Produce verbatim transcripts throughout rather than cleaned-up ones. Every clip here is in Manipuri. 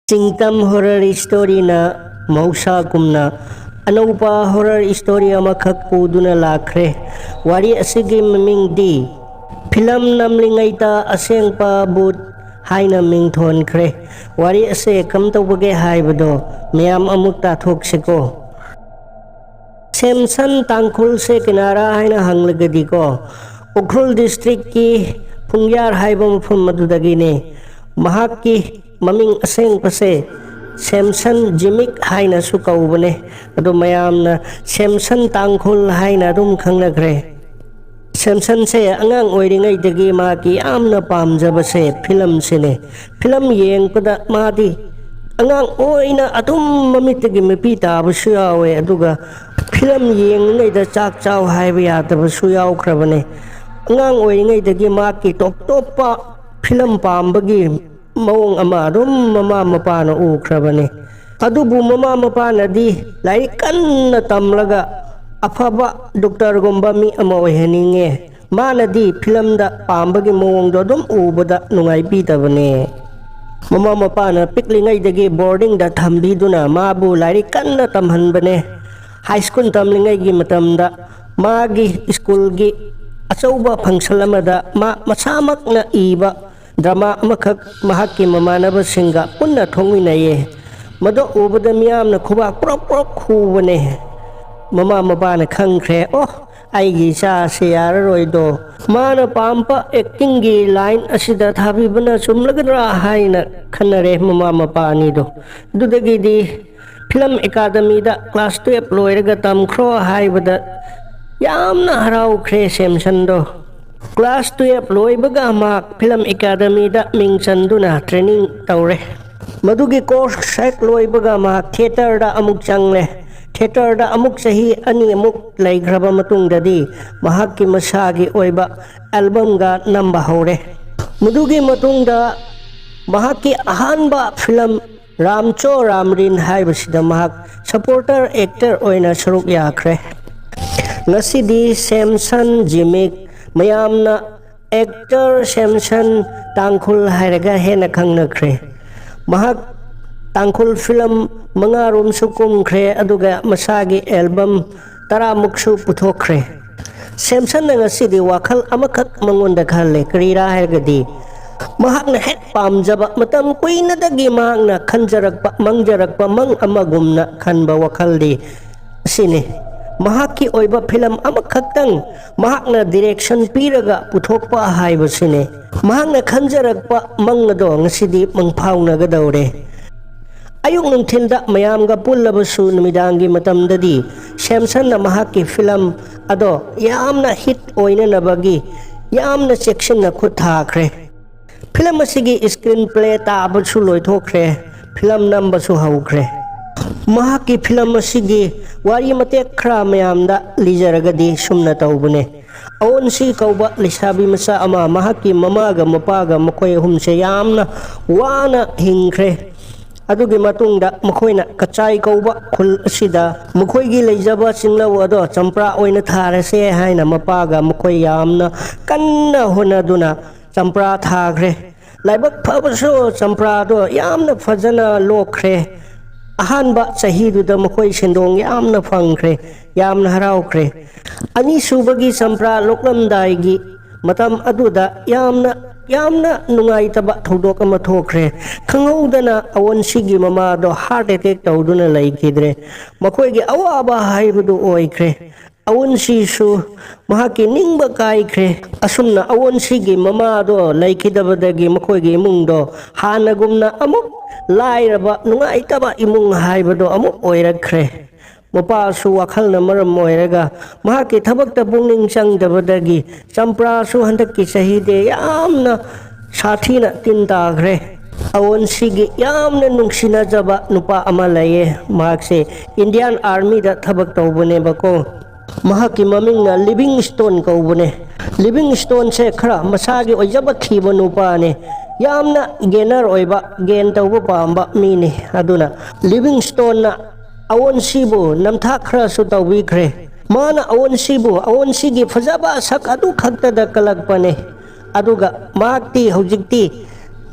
ꯆꯤꯡꯇꯝ ꯍꯣꯔꯔ ꯁ꯭ꯇꯣꯔꯤꯅ ꯃꯍꯧꯁꯥꯒꯨꯝꯅ ꯑꯅꯧꯕ ꯍꯣꯔꯔ ꯁ꯭ꯇꯣꯔꯤ ꯑꯃꯈꯛ ꯄꯨꯗꯨꯅ ꯂꯥꯛꯈ꯭ꯔꯦ꯫ ꯋꯥꯔꯤ ꯑꯁꯤꯒꯤ ꯃꯃꯤꯡꯗꯤ ꯐꯤꯂꯝ ꯅꯝꯂꯤꯉꯩꯗ ꯑꯁꯦꯡꯕ ꯚꯨꯠ ꯍꯥꯏꯅ ꯃꯤꯡ ꯊꯣꯟꯈ꯭ꯔꯦ꯫ ꯋꯥꯔꯤ ꯑꯁꯦ ꯀꯝ ꯇꯧꯕꯒꯦ ꯍꯥꯏꯕꯗꯣ ꯃꯌꯥꯝ ꯑꯃꯨꯛ ꯇꯥꯊꯣꯛꯁꯤꯀꯣ꯫ ꯁꯦꯝꯁꯟ ꯇꯥꯡꯈꯨꯜꯁꯦ ꯀꯅꯥꯔꯥ ꯍꯥꯏꯅ ꯍꯪꯂꯒꯗꯤꯀꯣ, ꯎꯈ꯭ꯔꯨꯜ ꯗꯤꯁꯇ꯭ꯔꯤꯛꯀꯤ ꯄꯨꯡꯌꯥꯔ ꯍꯥꯏꯕ ꯃꯐꯝ ꯑꯗꯨꯗꯒꯤꯅꯦ꯫ ꯃꯍꯥꯛꯀꯤ ꯃꯃꯤꯡ ꯑꯁꯦꯡꯕꯁꯦ ꯁꯦꯝꯁꯟ ꯖꯤꯃꯤꯛ ꯍꯥꯏꯅꯁꯨ ꯀꯧꯕꯅꯦ꯫ ꯑꯗꯣ ꯃꯌꯥꯝꯅ ꯁꯦꯝꯁꯟ ꯇꯥꯡꯈꯨꯜ ꯍꯥꯏꯅ ꯑꯗꯨꯝ ꯈꯪꯅꯈ꯭ꯔꯦ꯫ ꯁꯦꯝꯁꯟꯁꯦ ꯑꯉꯥꯡ ꯑꯣꯏꯔꯤꯉꯩꯗꯒꯤ ꯃꯍꯥꯛꯀꯤ ꯌꯥꯝꯅ ꯄꯥꯝꯖꯕꯁꯦ ꯐꯤꯂꯝꯁꯤꯅꯦ꯫ ꯐꯤꯂꯝ ꯌꯦꯡꯕꯗ ꯃꯥꯗꯤ ꯑꯉꯥꯡ ꯑꯣꯏꯅ ꯑꯗꯨꯝ ꯃꯃꯤꯠꯇꯒꯤ ꯃꯄꯤ ꯇꯥꯕꯁꯨ ꯌꯥꯎꯋꯦ, ꯑꯗꯨꯒ ꯐꯤꯂꯝ ꯌꯦꯡꯂꯤꯉꯩꯗ ꯆꯥꯛ ꯆꯥꯎ ꯍꯥꯏꯕ ꯌꯥꯗꯕꯁꯨ ꯌꯥꯎꯈ꯭ꯔꯕꯅꯦ꯫ ꯑꯉꯥꯡ ꯑꯣꯏꯔꯤꯉꯩꯗꯒꯤ ꯃꯍꯥꯛꯀꯤ ꯇꯣꯞ ꯇꯣꯞꯄ ꯐꯤꯂꯝ ꯄꯥꯝꯕꯒꯤ ꯃꯑꯣꯡ ꯑꯃ ꯑꯗꯨꯝ ꯃꯃꯥ ꯃꯄꯥꯅ ꯎꯈ꯭ꯔꯕꯅꯤ꯫ ꯑꯗꯨꯕꯨ ꯃꯃꯥ ꯃꯄꯥꯅꯗꯤ ꯂꯥꯏꯔꯤꯛ ꯀꯟꯅ ꯇꯝꯂꯒ ꯑꯐꯕ ꯗꯣꯛꯇꯔꯒꯨꯝꯕ ꯃꯤ ꯑꯃ ꯑꯣꯏꯍꯟꯅꯤꯡꯉꯦ, ꯃꯥꯅꯗꯤ ꯐꯤꯂꯝꯗ ꯄꯥꯝꯕꯒꯤ ꯃꯑꯣꯡꯗꯣ ꯑꯗꯨꯝ ꯎꯕꯗ ꯅꯨꯡꯉꯥꯏꯕꯤꯗꯕꯅꯦ꯫ ꯃꯃꯥ ꯃꯄꯥꯅ ꯄꯤꯛꯂꯤꯉꯩꯗꯒꯤ ꯕꯣꯔꯗꯤꯡꯗ ꯊꯝꯕꯤꯗꯨꯅ ꯃꯥꯕꯨ ꯂꯥꯏꯔꯤꯛ ꯀꯟꯅ ꯇꯝꯍꯟꯕꯅꯦ꯫ ꯍꯥꯏ ꯁ꯭ꯀꯨꯜ ꯇꯝꯂꯤꯉꯩꯒꯤ ꯃꯇꯝꯗ ꯃꯥꯒꯤ ꯁ꯭ꯀꯨꯜꯒꯤ ꯑꯆꯧꯕ ꯐꯪꯁꯟ ꯑꯃꯗ ꯃꯥ ꯃꯁꯥꯃꯛꯅ ꯏꯕ ꯗ꯭ꯔꯃꯥ ꯑꯃꯈꯛ ꯃꯍꯥꯛꯀꯤ ꯃꯃꯥꯟꯅꯕꯁꯤꯡꯒ ꯄꯨꯟꯅ ꯊꯣꯛꯃꯤꯟꯅꯩꯌꯦ꯫ ꯃꯗꯨ ꯎꯕꯗ ꯃꯤꯌꯥꯝꯅ ꯈꯨꯕꯥꯛ ꯄ꯭ꯔꯣꯛ ꯄ꯭ꯔꯣꯛ ꯈꯨꯕꯅꯦ꯫ ꯃꯃꯥ ꯃꯄꯥꯅ ꯈꯪꯈ꯭ꯔꯦ, "ꯑꯣ, ꯑꯩꯒꯤ ꯏꯆꯥꯁꯦ ꯌꯥꯔꯔꯣꯏꯗꯣ, ꯃꯥꯅ ꯄꯥꯝꯕ ꯑꯦꯛꯇꯤꯡꯒꯤ ꯂꯥꯏꯟ ꯑꯁꯤꯗ ꯊꯥꯕꯤꯕꯅ ꯆꯨꯝꯂꯒꯗ꯭ꯔꯥ?" ꯍꯥꯏꯅ ꯈꯟꯅꯔꯦ ꯃꯃꯥ ꯃꯄꯥ ꯑꯅꯤꯗꯣ꯫ ꯑꯗꯨꯗꯒꯤꯗꯤ ꯐꯤꯂꯝ ꯑꯦꯀꯥꯗꯃꯤꯗ ꯀ꯭ꯂꯥꯁ ꯇꯨꯌꯦꯜꯞ ꯂꯣꯏꯔꯒ ꯇꯝꯈ꯭ꯔꯣ ꯍꯥꯏꯕꯗ ꯌꯥꯝꯅ ꯍꯔꯥꯎꯈ꯭ꯔꯦ ꯁꯦꯝꯁꯟꯗꯣ꯫ ꯀ꯭ꯂꯥꯁ ꯇꯨꯌꯦꯜꯞ ꯂꯣꯏꯕꯒ ꯃꯍꯥꯛ ꯐꯤꯂꯝ ꯑꯦꯀꯥꯗꯃꯤꯗ ꯃꯤꯡ ꯆꯟꯗꯨꯅ ꯇ꯭ꯔꯦꯅꯤꯡ ꯇꯧꯔꯦ꯫ ꯃꯗꯨꯒꯤ ꯀꯣꯔꯁ ꯍꯦꯛ ꯂꯣꯏꯕꯒ ꯃꯍꯥꯛ ꯊꯤꯌꯦꯇꯔꯗ ꯑꯃꯨꯛ ꯆꯪꯂꯦ꯫ ꯊꯤꯌꯦꯇꯔꯗ ꯑꯃꯨꯛ ꯆꯍꯤ ꯑꯅꯤꯃꯨꯛ ꯂꯩꯈ꯭ꯔꯕ ꯃꯇꯨꯡꯗꯗꯤ ꯃꯍꯥꯛꯀꯤ ꯃꯁꯥꯒꯤ ꯑꯣꯏꯕ ꯑꯦꯜꯕꯝꯒ ꯅꯝꯕ ꯍꯧꯔꯦ꯫ ꯃꯗꯨꯒꯤ ꯃꯇꯨꯡꯗ ꯃꯍꯥꯛꯀꯤ ꯑꯍꯥꯟꯕ ꯐꯤꯂꯝ ꯔꯥꯝꯆꯣ ꯔꯥꯝꯔꯤꯟ ꯍꯥꯏꯕꯁꯤꯗ ꯃꯍꯥꯛ ꯁꯄꯣꯔꯇꯔ ꯑꯦꯛꯇꯔ ꯑꯣꯏꯅ ꯁꯔꯨꯛ ꯌꯥꯈ꯭ꯔꯦ꯫ ꯉꯁꯤꯗꯤ ꯁꯦꯝꯁꯟ ꯖꯤꯃꯤꯛ, ꯃꯌꯥꯝꯅ ꯑꯦꯛꯇꯔ ꯁꯦꯝꯁꯟ ꯇꯥꯡꯈꯨꯜ ꯍꯥꯏꯔꯒ ꯍꯦꯟꯅ ꯈꯪꯅꯈ꯭ꯔꯦ꯫ ꯃꯍꯥꯛ ꯇꯥꯡꯈꯨꯜ ꯐꯤꯂꯝ ꯃꯉꯥꯔꯣꯝꯁꯨ ꯀꯨꯝꯈ꯭ꯔꯦ, ꯑꯗꯨꯒ ꯃꯁꯥꯒꯤ ꯑꯦꯜꯕꯝ ꯇꯔꯥꯃꯨꯛꯁꯨ ꯄꯨꯊꯣꯛꯈ꯭ꯔꯦ꯫ ꯁꯦꯝꯁꯟꯅ ꯉꯁꯤꯗꯤ ꯋꯥꯈꯜ ꯑꯃꯈꯛ ꯃꯉꯣꯟꯗ ꯈꯜꯂꯦ꯫ ꯀꯔꯤꯔꯥ ꯍꯥꯏꯔꯒꯗꯤ, ꯃꯍꯥꯛꯅ ꯍꯦꯛ ꯄꯥꯝꯖꯕ, ꯃꯇꯝ ꯀꯨꯏꯅꯗꯒꯤ ꯃꯍꯥꯛꯅ ꯈꯟꯖꯔꯛꯄ, ꯃꯪꯖꯔꯛꯄ ꯃꯪ ꯑꯃꯒꯨꯝꯅ ꯈꯟꯕ ꯋꯥꯈꯜꯗꯤ ꯑꯁꯤꯅꯤ꯫ ꯃꯍꯥꯛꯀꯤ ꯑꯣꯏꯕ ꯐꯤꯂꯝ ꯑꯃꯈꯛꯇꯪ ꯃꯍꯥꯛꯅ ꯗꯤꯔꯦꯛꯁꯟ ꯄꯤꯔꯒ ꯄꯨꯊꯣꯛꯄ ꯍꯥꯏꯕꯁꯤꯅꯤ꯫ ꯃꯍꯥꯛꯅ ꯈꯟꯖꯔꯛꯄ ꯃꯪ ꯑꯗꯣ ꯉꯁꯤꯗꯤ ꯃꯪꯐꯥꯎꯅꯒꯗꯧꯔꯦ꯫ ꯑꯌꯨꯛ ꯅꯨꯡꯊꯤꯜꯗ ꯃꯌꯥꯝꯒ ꯄꯨꯜꯂꯕꯁꯨ, ꯅꯨꯃꯤꯗꯥꯡꯒꯤ ꯃꯇꯝꯗꯗꯤ ꯁꯦꯝꯁꯟꯅ ꯃꯍꯥꯛꯀꯤ ꯐꯤꯂꯝ ꯑꯗꯣ ꯌꯥꯝꯅ ꯍꯤꯠ ꯑꯣꯏꯅꯅꯕꯒꯤ ꯌꯥꯝꯅ ꯆꯦꯛꯁꯤꯟꯅ ꯈꯨꯠ ꯊꯥꯈ꯭ꯔꯦ꯫ ꯐꯤꯂꯝ ꯑꯁꯤꯒꯤ ꯁ꯭ꯀ꯭ꯔꯤꯟ ꯄ꯭ꯂꯦ ꯇꯥꯕꯁꯨ ꯂꯣꯏꯊꯣꯛꯈ꯭ꯔꯦ, ꯐꯤꯂꯝ ꯅꯝꯕꯁꯨ ꯍꯧꯈ꯭ꯔꯦ꯫ ꯃꯍꯥꯛꯀꯤ ꯐꯤꯂꯝ ꯑꯁꯤꯒꯤ ꯋꯥꯔꯤ ꯃꯇꯦꯛ ꯈꯔ ꯃꯌꯥꯝꯗ ꯂꯤꯖꯔꯒꯗꯤ ꯁꯨꯝꯅ ꯇꯧꯕꯅꯦ꯫ ꯑꯋꯣꯟꯁꯤ ꯀꯧꯕ ꯂꯩꯁꯥꯕꯤ ꯃꯆꯥ ꯑꯃ, ꯃꯍꯥꯛꯀꯤ ꯃꯃꯥꯒ ꯃꯄꯥꯒ ꯃꯈꯣꯏ ꯑꯍꯨꯝꯁꯦ ꯌꯥꯝꯅ ꯋꯥꯅ ꯍꯤꯡꯈ꯭ꯔꯦ꯫ ꯑꯗꯨꯒꯤ ꯃꯇꯨꯡꯗ ꯃꯈꯣꯏꯅ ꯀꯆꯥꯏ ꯀꯧꯕ ꯈꯨꯜ ꯑꯁꯤꯗ ꯃꯈꯣꯏꯒꯤ ꯂꯩꯖꯕ ꯆꯤꯡꯂꯧ ꯑꯗꯣ ꯆꯝꯄ꯭ꯔꯥ ꯑꯣꯏꯅ ꯊꯥꯔꯁꯦ ꯍꯥꯏꯅ ꯃꯄꯥꯒ ꯃꯈꯣꯏ ꯌꯥꯝꯅ ꯀꯟꯅ ꯍꯣꯠꯅꯗꯨꯅ ꯆꯝꯄ꯭ꯔꯥ ꯊꯥꯈ꯭ꯔꯦ꯫ ꯂꯥꯏꯕꯛ ꯐꯕꯁꯨ ꯆꯝꯄ꯭ꯔꯥꯗꯣ ꯌꯥꯝꯅ ꯐꯖꯅ ꯂꯣꯛꯈ꯭ꯔꯦ꯫ ꯑꯍꯥꯟꯕ ꯆꯍꯤꯗꯨꯗ ꯃꯈꯣꯏ ꯁꯦꯟꯗꯣꯡ ꯌꯥꯝꯅ ꯐꯪꯈ꯭ꯔꯦ, ꯌꯥꯝꯅ ꯍꯔꯥꯎꯈ꯭ꯔꯦ꯫ ꯑꯅꯤꯁꯨꯕꯒꯤ ꯆꯝꯄ꯭ꯔꯥ ꯂꯣꯛꯂꯝꯗꯥꯏꯒꯤ ꯃꯇꯝ ꯑꯗꯨꯗ ꯌꯥꯝꯅ, ꯌꯥꯝꯅ ꯅꯨꯡꯉꯥꯏꯇꯕ ꯊꯧꯗꯣꯛ ꯑꯃ ꯊꯣꯛꯈ꯭ꯔꯦ꯫ ꯈꯪꯍꯧꯗꯅ ꯑꯋꯣꯟꯁꯤꯒꯤ ꯃꯃꯥꯗꯣ ꯍꯥꯔꯠ ꯑꯦꯇꯦꯛ ꯇꯧꯗꯨꯅ ꯂꯩꯈꯤꯗ꯭ꯔꯦ꯫ ꯃꯈꯣꯏꯒꯤ ꯑꯋꯥꯕ ꯍꯥꯏꯕꯗꯨ ꯑꯣꯏꯈ꯭ꯔꯦ꯫ ꯑꯋꯣꯟꯁꯤꯁꯨ ꯃꯍꯥꯛꯀꯤ ꯅꯤꯡꯕ ꯀꯥꯏꯈ꯭ꯔꯦ꯫ ꯑꯁꯨꯝꯅ ꯑꯋꯣꯟꯁꯤꯒꯤ ꯃꯃꯥꯗꯣ ꯂꯩꯈꯤꯗꯕꯗꯒꯤ ꯃꯈꯣꯏꯒꯤ ꯏꯃꯨꯡꯗꯣ ꯍꯥꯟꯅꯒꯨꯝꯅ ꯑꯃꯨꯛ ꯂꯥꯏꯔꯕ, ꯅꯨꯡꯉꯥꯏꯇꯕ ꯏꯃꯨꯡ ꯍꯥꯏꯕꯗꯣ ꯑꯃꯨꯛ ꯑꯣꯏꯔꯛꯈ꯭ꯔꯦ꯫ ꯃꯄꯥꯁꯨ ꯋꯥꯈꯜꯅ ꯃꯔꯝ ꯑꯣꯏꯔꯒ ꯃꯍꯥꯛꯀꯤ ꯊꯕꯛꯇ ꯄꯨꯛꯅꯤꯡ ꯆꯪꯗꯕꯗꯒꯤ ꯆꯝꯄ꯭ꯔꯥꯁꯨ ꯍꯟꯗꯛꯀꯤ ꯆꯍꯤꯗꯤ ꯌꯥꯝꯅ ꯁꯥꯊꯤꯅ ꯇꯤꯟ ꯇꯥꯈ꯭ꯔꯦ꯫ ꯑꯋꯣꯟꯁꯤꯒꯤ ꯌꯥꯝꯅ ꯅꯨꯡꯁꯤꯅꯖꯕ ꯅꯨꯄꯥ ꯑꯃ ꯂꯩꯌꯦ꯫ ꯃꯍꯥꯛꯁꯦ ꯏꯟꯗꯤꯌꯥꯟ ꯑꯥꯔꯃꯤꯗ ꯊꯕꯛ ꯇꯧꯕꯅꯦꯕꯀꯣ꯫ ꯃꯍꯥꯛꯀꯤ ꯃꯃꯤꯡꯅ ꯂꯤꯚꯤꯡ ꯁ꯭ꯇꯣꯟ ꯀꯧꯕꯅꯦ꯫ ꯂꯤꯚꯤꯡ ꯁ꯭ꯇꯣꯟꯁꯦ ꯈꯔ ꯃꯁꯥꯒꯤ ꯑꯣꯏꯖꯕ ꯊꯤꯕ ꯅꯨꯄꯥꯅꯦ꯫ ꯌꯥꯝꯅ ꯒꯦꯅꯔ ꯑꯣꯏꯕ, ꯒꯦꯟ ꯇꯧꯕ ꯄꯥꯝꯕ ꯃꯤꯅꯤ꯫ ꯑꯗꯨꯅ ꯂꯤꯚꯤꯡ ꯁ꯭ꯇꯣꯟꯅ ꯑꯋꯣꯟꯁꯤꯕꯨ ꯅꯝꯊꯥꯛ ꯈꯔꯁꯨ ꯇꯧꯕꯤꯈ꯭ꯔꯦ꯫ ꯃꯥꯅ ꯑꯋꯣꯟꯁꯤꯕꯨ ꯑꯋꯣꯟꯁꯤꯒꯤ ꯐꯖꯕ ꯁꯛ ꯑꯗꯨ ꯈꯛꯇꯗ ꯀꯜꯂꯛꯄꯅꯦ꯫ ꯑꯗꯨꯒ ꯃꯍꯥꯛꯇꯤ ꯍꯧꯖꯤꯛꯇꯤ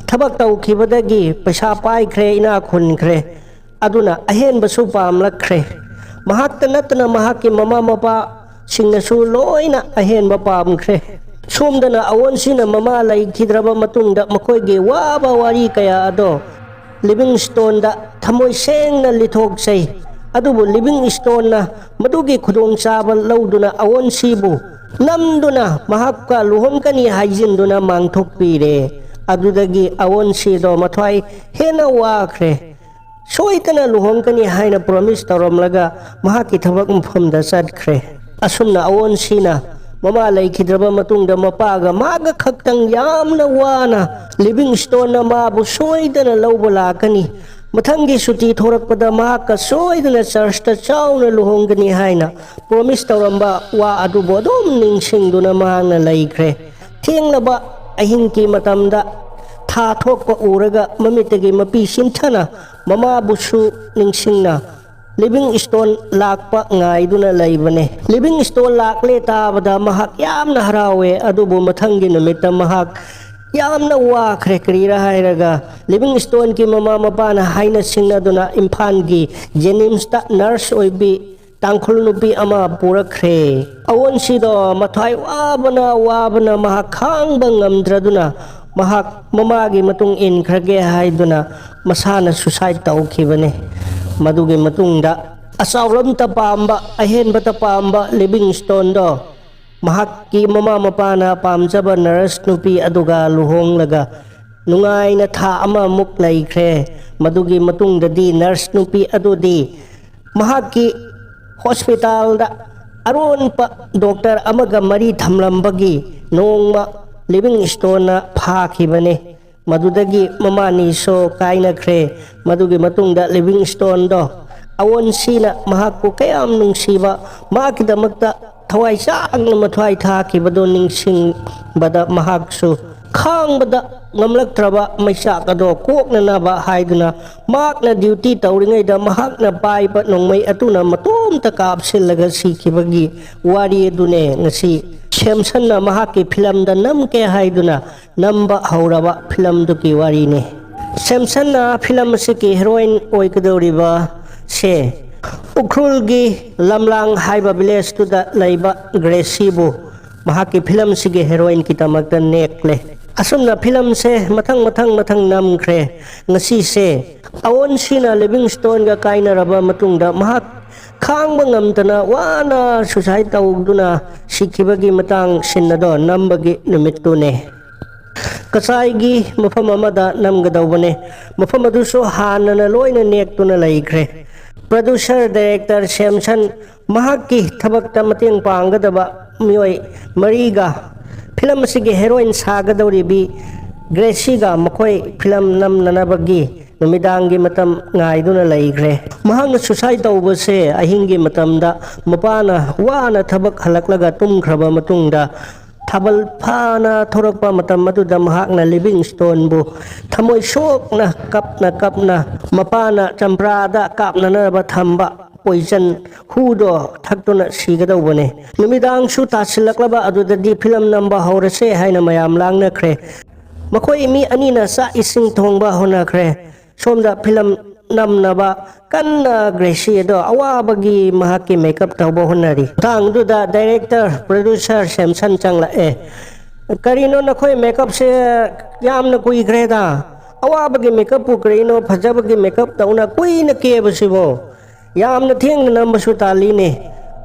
ꯊꯕꯛ ꯇꯧꯈꯤꯕꯗꯒꯤ ꯄꯩꯁꯥ ꯄꯥꯏꯈ꯭ꯔꯦ, ꯏꯅꯥꯛ ꯈꯨꯟꯈ꯭ꯔꯦ꯫ ꯑꯗꯨꯅ ꯑꯍꯦꯟꯕꯁꯨ ꯄꯥꯝꯂꯛꯈ꯭ꯔꯦ꯫ ꯃꯍꯥꯛꯇ ꯅꯠꯇꯅ ꯃꯍꯥꯛꯀꯤ ꯃꯃꯥ ꯃꯄꯥꯁꯤꯡꯅꯁꯨ ꯂꯣꯏꯅ ꯑꯍꯦꯟꯕ ꯄꯥꯝꯈ꯭ꯔꯦ꯫ ꯁꯣꯝꯗꯅ ꯑꯋꯣꯟꯁꯤꯅ ꯃꯃꯥ ꯂꯩꯈꯤꯗ꯭ꯔꯕ ꯃꯇꯨꯡꯗ ꯃꯈꯣꯏꯒꯤ ꯋꯥꯕ ꯋꯥꯔꯤ ꯀꯌꯥ ꯑꯗꯣ ꯂꯤꯚꯤꯡꯁ꯭ꯇꯣꯟꯗ ꯊꯃꯣꯏ ꯁꯦꯡꯅ ꯂꯤꯊꯣꯛꯆꯩ꯫ ꯑꯗꯨꯕꯨ ꯂꯤꯚꯤꯡꯁ꯭ꯇꯣꯟꯅ ꯃꯗꯨꯒꯤ ꯈꯨꯗꯣꯡꯆꯥꯕ ꯂꯧꯗꯨꯅ ꯑꯋꯣꯟꯁꯤꯕꯨ ꯅꯝꯗꯨꯅ ꯃꯍꯥꯛꯀ ꯂꯨꯍꯣꯡꯒꯅꯤ ꯍꯥꯏꯖꯤꯟꯗꯨꯅ ꯃꯥꯡꯊꯣꯛꯄꯤꯔꯦ꯫ ꯑꯗꯨꯗꯒꯤ ꯑꯋꯣꯟꯁꯤꯗꯣ ꯃꯊ꯭ꯋꯥꯏ ꯍꯦꯟꯅ ꯋꯥꯈ꯭ꯔꯦ꯫ ꯁꯣꯏꯗꯅ ꯂꯨꯍꯣꯡꯒꯅꯤ ꯍꯥꯏꯅ ꯄ꯭ꯔꯣꯃꯤꯁ ꯇꯧꯔꯝꯂꯒ ꯃꯍꯥꯛꯀꯤ ꯊꯕꯛ ꯃꯐꯝꯗ ꯆꯠꯈ꯭ꯔꯦ꯫ ꯑꯁꯨꯝꯅ ꯑꯋꯣꯟꯁꯤꯅ ꯃꯃꯥ ꯂꯩꯈꯤꯗ꯭ꯔꯕ ꯃꯇꯨꯡꯗ ꯃꯄꯥꯒ ꯃꯥꯒ ꯈꯛꯇꯪ ꯌꯥꯝꯅ ꯋꯥꯅ ꯂꯤꯚꯤꯡꯁ꯭ꯇꯣꯟꯅ ꯃꯥꯕꯨ ꯁꯣꯏꯗꯅ ꯂꯧꯕ ꯂꯥꯛꯀꯅꯤ, ꯃꯊꯪꯒꯤ ꯁꯨꯇꯤ ꯊꯣꯔꯛꯄꯗ ꯃꯍꯥꯛꯀ ꯁꯣꯏꯗꯅ ꯆꯔꯆꯇ ꯆꯥꯎꯅ ꯂꯨꯍꯣꯡꯒꯅꯤ ꯍꯥꯏꯅ ꯄ꯭ꯔꯣꯃꯤꯁ ꯇꯧꯔꯝꯕ ꯋꯥ ꯑꯗꯨꯕꯨ ꯑꯗꯨꯝ ꯅꯤꯡꯁꯤꯡꯗꯨꯅ ꯃꯍꯥꯛꯅ ꯂꯩꯈ꯭ꯔꯦ꯫ ꯊꯦꯡꯂꯕ ꯑꯍꯤꯡꯒꯤ ꯃꯇꯝꯗ ꯊꯥ ꯊꯣꯛꯄ ꯎꯔꯒ ꯃꯃꯤꯠꯇꯒꯤ ꯃꯄꯤ ꯁꯤꯟꯊꯅ ꯃꯃꯥꯕꯨꯁꯨ ꯅꯤꯡꯁꯤꯡꯅ ꯂꯤꯚꯤꯡꯁ꯭ꯇꯣꯟ ꯂꯥꯛꯄ ꯉꯥꯏꯗꯨꯅ ꯂꯩꯕꯅꯦ꯫ ꯂꯤꯚꯤꯡꯁ꯭ꯇꯣꯟ ꯂꯥꯛꯂꯦ ꯇꯥꯕꯗ ꯃꯍꯥꯛ ꯌꯥꯝꯅ ꯍꯔꯥꯎꯋꯦ꯫ ꯑꯗꯨꯕꯨ ꯃꯊꯪꯒꯤ ꯅꯨꯃꯤꯠꯇ ꯃꯍꯥꯛ ꯌꯥꯝꯅ ꯋꯥꯈ꯭ꯔꯦ꯫ ꯀꯔꯤꯔꯥ ꯍꯥꯏꯔꯒ ꯂꯤꯚꯤꯡꯁ꯭ꯇꯣꯟꯒꯤ ꯃꯃꯥ ꯃꯄꯥꯅ ꯍꯥꯏꯅ ꯁꯤꯡꯅꯗꯨꯅ ꯏꯝꯐꯥꯜꯒꯤ ꯖꯦꯅꯤꯝꯁꯇ ꯅꯔꯁ ꯑꯣꯏꯕꯤ ꯇꯥꯡꯈꯨꯜ ꯅꯨꯄꯤ ꯑꯃ ꯄꯨꯔꯛꯈ꯭ꯔꯦ꯫ ꯑꯋꯣꯟꯁꯤꯗꯣ ꯃꯊ꯭ꯋꯥꯏ ꯋꯥꯕꯅ ꯋꯥꯕꯅ ꯃꯍꯥꯛ ꯈꯥꯡꯕ ꯉꯝꯗ꯭ꯔꯗꯨꯅ ꯃꯍꯥꯛ ꯃꯃꯥꯒꯤ ꯃꯇꯨꯡ ꯏꯟꯈ꯭ꯔꯒꯦ ꯍꯥꯏꯗꯨꯅ ꯃꯁꯥꯅ ꯁꯨꯁꯥꯏꯠ ꯇꯧꯈꯤꯕꯅꯤ꯫ ꯃꯗꯨꯒꯤ ꯃꯇꯨꯡꯗ ꯑꯆꯥꯎꯔꯝꯇ ꯄꯥꯝꯕ, ꯑꯍꯦꯟꯕꯇ ꯄꯥꯝꯕ ꯂꯤꯚꯤꯡꯁ꯭ꯇꯣꯟꯗꯣ ꯃꯍꯥꯛꯀꯤ ꯃꯃꯥ ꯃꯄꯥꯅ ꯄꯥꯝꯖꯕ ꯅꯔꯁ ꯅꯨꯄꯤ ꯑꯗꯨꯒ ꯂꯨꯍꯣꯡꯂꯒ ꯅꯨꯡꯉꯥꯏꯅ ꯊꯥ ꯑꯃꯃꯨꯛ ꯂꯩꯈ꯭ꯔꯦ꯫ ꯃꯗꯨꯒꯤ ꯃꯇꯨꯡꯗꯗꯤ ꯅꯔꯁ ꯅꯨꯄꯤ ꯑꯗꯨꯗꯤ ꯃꯍꯥꯛꯀꯤ ꯍꯣꯁꯄꯤꯇꯥꯜꯗ ꯑꯔꯣꯟꯕ ꯗꯣꯛꯇꯔ ꯑꯃꯒ ꯃꯔꯤ ꯊꯝꯂꯝꯕꯒꯤ ꯅꯣꯡꯃ ꯂꯤꯚꯤꯡꯁ꯭ꯇꯣꯟꯅ ꯐꯥꯈꯤꯕꯅꯤ꯫ ꯃꯗꯨꯗꯒꯤ ꯃꯃꯥꯅꯤꯁꯨ ꯀꯥꯏꯅꯈ꯭ꯔꯦ꯫ ꯃꯗꯨꯒꯤ ꯃꯇꯨꯡꯗ ꯂꯤꯚꯤꯡꯁ꯭ꯇꯣꯟꯗꯣ ꯑꯋꯣꯟꯁꯤꯅ ꯃꯍꯥꯛꯄꯨ ꯀꯌꯥꯝ ꯅꯨꯡꯁꯤꯕ, ꯃꯍꯥꯛꯀꯤꯗꯃꯛꯇ ꯊꯋꯥꯏ ꯆꯥꯛꯅ ꯃꯊ꯭ꯋꯥꯏ ꯊꯥꯈꯤꯕꯗꯨ ꯅꯤꯡꯁꯤꯡꯕꯗ ꯃꯍꯥꯛꯁꯨ ꯈꯥꯡꯕꯗ ꯉꯝꯂꯛꯇ꯭ꯔꯕ ꯃꯩꯆꯥꯛ ꯑꯗꯣ ꯀꯣꯛꯅꯅꯕ ꯍꯥꯏꯗꯨꯅ ꯃꯍꯥꯛꯅ ꯗ꯭ꯌꯨꯇꯤ ꯇꯧꯔꯤꯉꯩꯗ ꯃꯍꯥꯛꯅ ꯄꯥꯏꯕ ꯅꯣꯡꯃꯩ ꯑꯗꯨꯅ ꯃꯇꯣꯝꯇ ꯀꯥꯞꯁꯤꯜꯂꯒ ꯁꯤꯈꯤꯕꯒꯤ ꯋꯥꯔꯤ ꯑꯗꯨꯅꯦ ꯉꯁꯤ ꯁꯦꯝꯁꯟꯅ ꯃꯍꯥꯛꯀꯤ ꯐꯤꯂꯝꯗ ꯅꯝꯒꯦ ꯍꯥꯏꯗꯨꯅ ꯅꯝꯕ ꯍꯧꯔꯕ ꯐꯤꯂꯝꯗꯨꯒꯤ ꯋꯥꯔꯤꯅꯤ꯫ ꯁꯦꯝꯁꯟꯅ ꯐꯤꯂꯝ ꯑꯁꯤꯒꯤ ꯍꯦꯔꯣꯏꯟ ꯑꯣꯏꯒꯗꯧꯔꯤꯕ ꯁꯦ ꯎꯈ꯭ꯔꯨꯜꯒꯤ ꯂꯝꯂꯥꯡ ꯍꯥꯏꯕ ꯚꯤꯂꯦꯖꯇꯨꯗ ꯂꯩꯕ ꯒ꯭ꯔꯦꯁꯤꯕꯨ ꯃꯍꯥꯛꯀꯤ ꯐꯤꯂꯝꯁꯤꯒꯤ ꯍꯦꯔꯣꯏꯟꯒꯤꯗꯃꯛꯇ ꯅꯦꯛꯂꯦ꯫ ꯑꯁꯨꯝꯅ ꯐꯤꯂꯝꯁꯦ ꯃꯊꯪ ꯃꯊꯪ ꯃꯊꯪ ꯅꯝꯈ꯭ꯔꯦ꯫ ꯉꯁꯤꯁꯦ ꯑꯋꯣꯟꯁꯤꯅ ꯂꯤꯚꯤꯡꯁꯇꯣꯟꯒ ꯀꯥꯏꯅꯔꯕ ꯃꯇꯨꯡꯗ ꯃꯍꯥꯛ ꯈꯥꯡꯕ ꯉꯝꯗꯅ ꯋꯥꯅ ꯁꯨꯁꯥꯏꯠ ꯇꯧꯗꯨꯅ ꯁꯤꯈꯤꯕꯒꯤ ꯃꯇꯥꯡ ꯁꯤꯟ ꯑꯗꯣ ꯅꯝꯕꯒꯤ ꯅꯨꯃꯤꯠꯇꯨꯅꯦ꯫ ꯀꯆꯥꯏꯒꯤ ꯃꯐꯝ ꯑꯃꯗ ꯅꯝꯒꯗꯧꯕꯅꯦ꯫ ꯃꯐꯝ ꯑꯗꯨꯁꯨ ꯍꯥꯟꯅꯅ ꯂꯣꯏꯅ ꯅꯦꯛꯇꯨꯅ ꯂꯩꯈ꯭ꯔꯦ꯫ ꯄ꯭ꯔꯗ꯭ꯌꯨꯁꯔ ꯗꯥꯏꯔꯦꯛꯇꯔ ꯁꯦꯝꯁꯟ ꯃꯍꯥꯛꯀꯤ ꯊꯕꯛꯇ ꯃꯇꯦꯡ ꯄꯥꯡꯒꯗꯕ ꯃꯤꯑꯣꯏ ꯃꯔꯤꯒ ꯐꯤꯂꯝ ꯑꯁꯤꯒꯤ ꯍꯦꯔꯣꯏꯟ ꯁꯥꯒꯗꯧꯔꯤꯕꯤ ꯒ꯭ꯔꯦꯁꯤꯒ ꯃꯈꯣꯏ ꯐꯤꯂꯝ ꯅꯝꯅꯅꯕꯒꯤ ꯅꯨꯃꯤꯗꯥꯡꯒꯤ ꯃꯇꯝ ꯉꯥꯏꯗꯨꯅ ꯂꯩꯈ꯭ꯔꯦ꯫ ꯃꯍꯥꯛꯅ ꯁꯨꯁꯥꯏꯠ ꯇꯧꯕꯁꯦ ꯑꯍꯤꯡꯒꯤ ꯃꯇꯝꯗ ꯃꯄꯥꯅ ꯋꯥꯅ ꯊꯕꯛ ꯍꯜꯂꯛꯂꯒ ꯇꯨꯝꯈ꯭ꯔꯕ ꯃꯇꯨꯡꯗ ꯊꯥꯕꯜ ꯐꯥꯅ ꯊꯣꯔꯛꯄ ꯃꯇꯝ ꯑꯗꯨꯗ ꯃꯍꯥꯛꯅ ꯂꯤꯚꯤꯡꯁꯇꯣꯟꯕꯨ ꯊꯃꯣꯏ ꯁꯣꯛꯅ ꯀꯞꯅ ꯀꯞꯅ ꯃꯄꯥꯅ ꯆꯝꯄ꯭ꯔꯥꯗ ꯀꯥꯞꯅꯅꯕ ꯊꯝꯕ ꯄꯣꯏꯖꯟ ꯍꯨꯗꯣ ꯊꯛꯇꯨꯅ ꯁꯤꯒꯗꯧꯕꯅꯦ꯫ ꯅꯨꯃꯤꯗꯥꯡꯁꯨ ꯇꯥꯁꯤꯜꯂꯛꯂꯕ ꯑꯗꯨꯗꯗꯤ ꯐꯤꯂꯝ ꯅꯝꯕ ꯍꯧꯔꯁꯦ ꯍꯥꯏꯅ ꯃꯌꯥꯝ ꯂꯥꯡꯅꯈ꯭ꯔꯦ꯫ ꯃꯈꯣꯏ ꯃꯤ ꯑꯅꯤꯅ ꯆꯥꯛ ꯏꯁꯤꯡ ꯊꯣꯡꯕ ꯍꯧꯅꯈ꯭ꯔꯦ꯫ ꯁꯣꯝꯗ ꯐꯤꯂꯝ ꯅꯝꯅꯕ ꯀꯟꯅ ꯒ꯭ꯔꯦꯁꯤ ꯑꯗꯣ ꯑꯋꯥꯕꯒꯤ ꯃꯍꯥꯛꯀꯤ ꯃꯦꯀꯞ ꯇꯧꯕ ꯍꯣꯠꯅꯔꯤ꯫ ꯃꯇꯥꯡꯗꯨꯗ ꯗꯥꯏꯔꯦꯛꯇꯔ ꯄ꯭ꯔꯗ꯭ꯌꯨꯁꯔ ꯁꯦꯝꯁꯟ ꯆꯪꯂꯛꯑꯦ꯫ "ꯀꯔꯤꯅꯣ ꯅꯈꯣꯏ ꯃꯦꯀꯞꯁꯦ ꯌꯥꯝꯅ ꯀꯨꯏꯈ꯭ꯔꯦꯗ? ꯑꯋꯥꯕꯒꯤ ꯃꯦꯀꯞꯄꯨ ꯀꯔꯤꯅꯣ ꯐꯖꯕꯒꯤ ꯃꯦꯀꯞ ꯇꯧꯅ ꯀꯨꯏꯅ ꯀꯦꯕꯁꯤꯕꯣ? ꯌꯥꯝꯅ ꯊꯦꯡꯅ ꯅꯝꯕꯁꯨ ꯇꯥꯜꯂꯤꯅꯦ꯫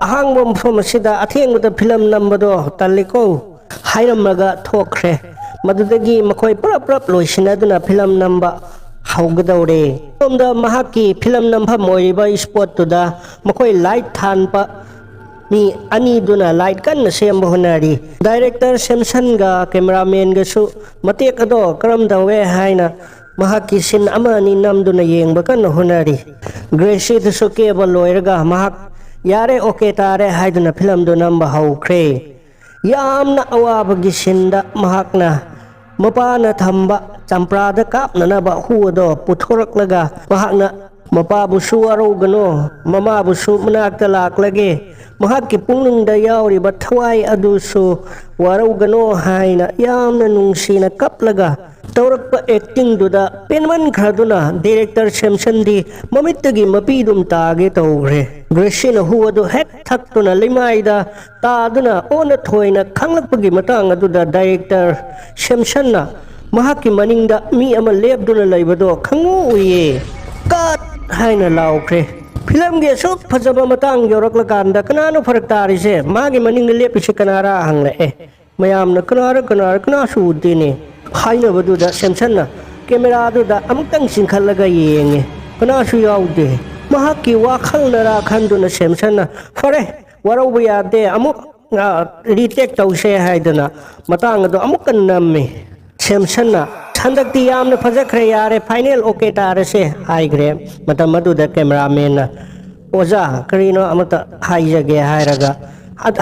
ꯑꯍꯥꯡꯕ ꯃꯐꯝ ꯑꯁꯤꯗ ꯑꯊꯦꯡꯕꯗ ꯐꯤꯂꯝ ꯅꯝꯕꯗꯣ ꯇꯜꯂꯤꯀꯣ?" ꯍꯥꯏꯔꯝꯃꯒ ꯊꯣꯛꯈ꯭ꯔꯦ꯫ ꯃꯗꯨꯗꯒꯤ ꯃꯈꯣꯏ ꯄꯨꯂꯞ ꯄꯨꯂꯞ ꯂꯣꯏꯁꯤꯟꯅꯗꯨꯅ ꯐꯤꯂꯝ ꯅꯝꯕ ꯍꯧꯒꯗꯧꯔꯦ꯫ ꯁꯣꯝꯗ ꯃꯍꯥꯛꯀꯤ ꯐꯤꯂꯝ ꯅꯝꯐꯝ ꯑꯣꯏꯔꯤꯕ ꯏꯁꯄꯣꯠꯇꯨꯗ ꯃꯈꯣꯏ ꯂꯥꯏꯠ ꯊꯥꯟꯕ ꯃꯤ ꯑꯅꯤꯗꯨꯅ ꯂꯥꯏꯠ ꯀꯟꯅ ꯁꯦꯝꯕ ꯍꯣꯠꯅꯔꯤ꯫ ꯗꯥꯏꯔꯦꯛꯇꯔ ꯁꯦꯝꯁꯟꯒ ꯀꯦꯃꯦꯔꯥꯃꯦꯟꯒꯁꯨ ꯃꯇꯦꯛ ꯑꯗꯣ ꯀꯔꯝ ꯇꯧꯋꯦ ꯍꯥꯏꯅ ꯃꯍꯥꯛꯀꯤ ꯁꯤꯟ ꯑꯃ ꯑꯅꯤ ꯅꯝꯗꯨꯅ ꯌꯦꯡꯕ ꯀꯟꯅ ꯍꯣꯠꯅꯔꯤ꯫ ꯒ꯭ꯔꯦꯁꯤꯗꯨꯁꯨ ꯀꯦꯕ ꯂꯣꯏꯔꯒ ꯃꯍꯥꯛ "ꯌꯥꯔꯦ, ꯑꯣꯀꯦ ꯇꯥꯔꯦ" ꯍꯥꯏꯗꯨꯅ ꯐꯤꯂꯝꯗꯨ ꯅꯝꯕ ꯍꯧꯈ꯭ꯔꯦ꯫ ꯌꯥꯝꯅ ꯑꯋꯥꯕꯒꯤ ꯁꯤꯟꯗ ꯃꯍꯥꯛꯅ ꯃꯄꯥꯅ ꯊꯝꯕ ꯆꯝꯄ꯭ꯔꯥꯗ ꯀꯥꯞꯅꯅꯕ ꯍꯨ ꯑꯗꯣ ꯄꯨꯊꯣꯔꯛꯂꯒ ꯃꯍꯥꯛꯅ ꯃꯄꯥꯕꯨꯁꯨ ꯋꯥꯔꯧꯒꯅꯣ, ꯃꯃꯥꯕꯨꯁꯨ ꯃꯅꯥꯛꯇ ꯂꯥꯛꯂꯒꯦ, ꯃꯍꯥꯛꯀꯤ ꯄꯨꯛꯅꯤꯡꯗ ꯌꯥꯎꯔꯤꯕ ꯊꯋꯥꯏ ꯑꯗꯨꯁꯨ ꯋꯥꯔꯧꯒꯅꯣ ꯍꯥꯏꯅ ꯌꯥꯝꯅ ꯅꯨꯡꯁꯤꯅ ꯀꯞꯂꯒ ꯇꯧꯔꯛꯄ ꯑꯦꯛꯇꯤꯡꯗꯨꯗ ꯄꯦꯟꯃꯟꯈ꯭ꯔꯗꯨꯅ ꯗꯤꯔꯦꯛꯇꯔ ꯁꯦꯝꯁꯟꯗꯤ ꯃꯃꯤꯠꯇꯒꯤ ꯃꯄꯤꯗꯨꯝ ꯇꯥꯒꯦ ꯇꯧꯈ꯭ꯔꯦ꯫ ꯒ꯭ꯔꯦꯁꯤꯅ ꯍꯨ ꯑꯗꯨ ꯍꯦꯛ ꯊꯛꯇꯨꯅ ꯂꯩꯃꯥꯏꯗ ꯇꯥꯗꯨꯅ ꯑꯣꯟꯅ ꯊꯣꯏꯅ ꯈꯪꯂꯛꯄꯒꯤ ꯃꯇꯥꯡ ꯑꯗꯨꯗ ꯗꯥꯏꯔꯦꯛꯇꯔ ꯁꯦꯝꯁꯟꯅ ꯃꯍꯥꯛꯀꯤ ꯃꯅꯤꯡꯗ ꯃꯤ ꯑꯃ ꯂꯦꯞꯇꯨꯅ ꯂꯩꯕꯗꯣ ꯈꯪꯎ ꯎꯏꯌꯦ꯫ "ꯀꯠ!" ꯍꯥꯏꯅ ꯂꯥꯎꯈ꯭ꯔꯦ꯫ ꯐꯤꯂꯝꯒꯤ ꯑꯁꯨꯛ ꯐꯖꯕ ꯃꯇꯥꯡ ꯌꯧꯔꯛꯂꯀꯥꯟꯗ ꯀꯅꯥꯅꯣ ꯐꯔꯛ ꯇꯥꯔꯤꯁꯦ? ꯃꯥꯒꯤ ꯃꯅꯤꯡꯗ ꯂꯦꯞꯄꯤꯁꯦ ꯀꯅꯥꯔꯥ ꯍꯪꯂꯛꯑꯦ꯫ ꯃꯌꯥꯝꯅ "ꯀꯅꯥꯔ ꯀꯅꯥꯔ ꯀꯅꯥꯁꯨ ꯎꯗꯦꯅꯦ" ꯍꯥꯏꯅꯕꯗꯨꯗ ꯁꯦꯝꯁꯟꯅ ꯀꯦꯃꯦꯔꯥꯗꯨꯗ ꯑꯃꯨꯛꯇꯪ ꯆꯤꯡꯈꯠꯂꯒ ꯌꯦꯡꯉꯦ꯫ ꯀꯅꯥꯁꯨ ꯌꯥꯎꯗꯦ꯫ ꯃꯍꯥꯛꯀꯤ ꯋꯥꯈꯜꯅꯔꯥ ꯈꯟꯗꯨꯅ ꯁꯦꯝꯁꯟꯅ "ꯐꯔꯦ, ꯋꯥꯔꯧꯕ ꯌꯥꯗꯦ, ꯑꯃꯨꯛ ꯔꯤꯇꯦꯛ ꯇꯧꯁꯦ" ꯍꯥꯏꯗꯨꯅ ꯃꯇꯥꯡ ꯑꯗꯣ ꯑꯃꯨꯛꯀ ꯅꯝꯃꯤ꯫ ꯁꯦꯝꯁꯟꯅ "ꯍꯟꯗꯛꯇꯤ ꯌꯥꯝꯅ ꯐꯖꯈ꯭ꯔꯦ, ꯌꯥꯔꯦ, ꯐꯥꯏꯅꯦꯜ ꯑꯣꯀꯦ ꯇꯥꯔꯁꯦ" ꯍꯥꯏꯈ꯭ꯔꯦ꯫ ꯃꯇꯝ ꯑꯗꯨꯗ ꯀꯦꯃꯦꯔꯥꯃꯦꯟꯅ "ꯑꯣꯖꯥ, ꯀꯔꯤꯅꯣ ꯑꯃꯇ ꯍꯥꯏꯖꯒꯦ" ꯍꯥꯏꯔꯒ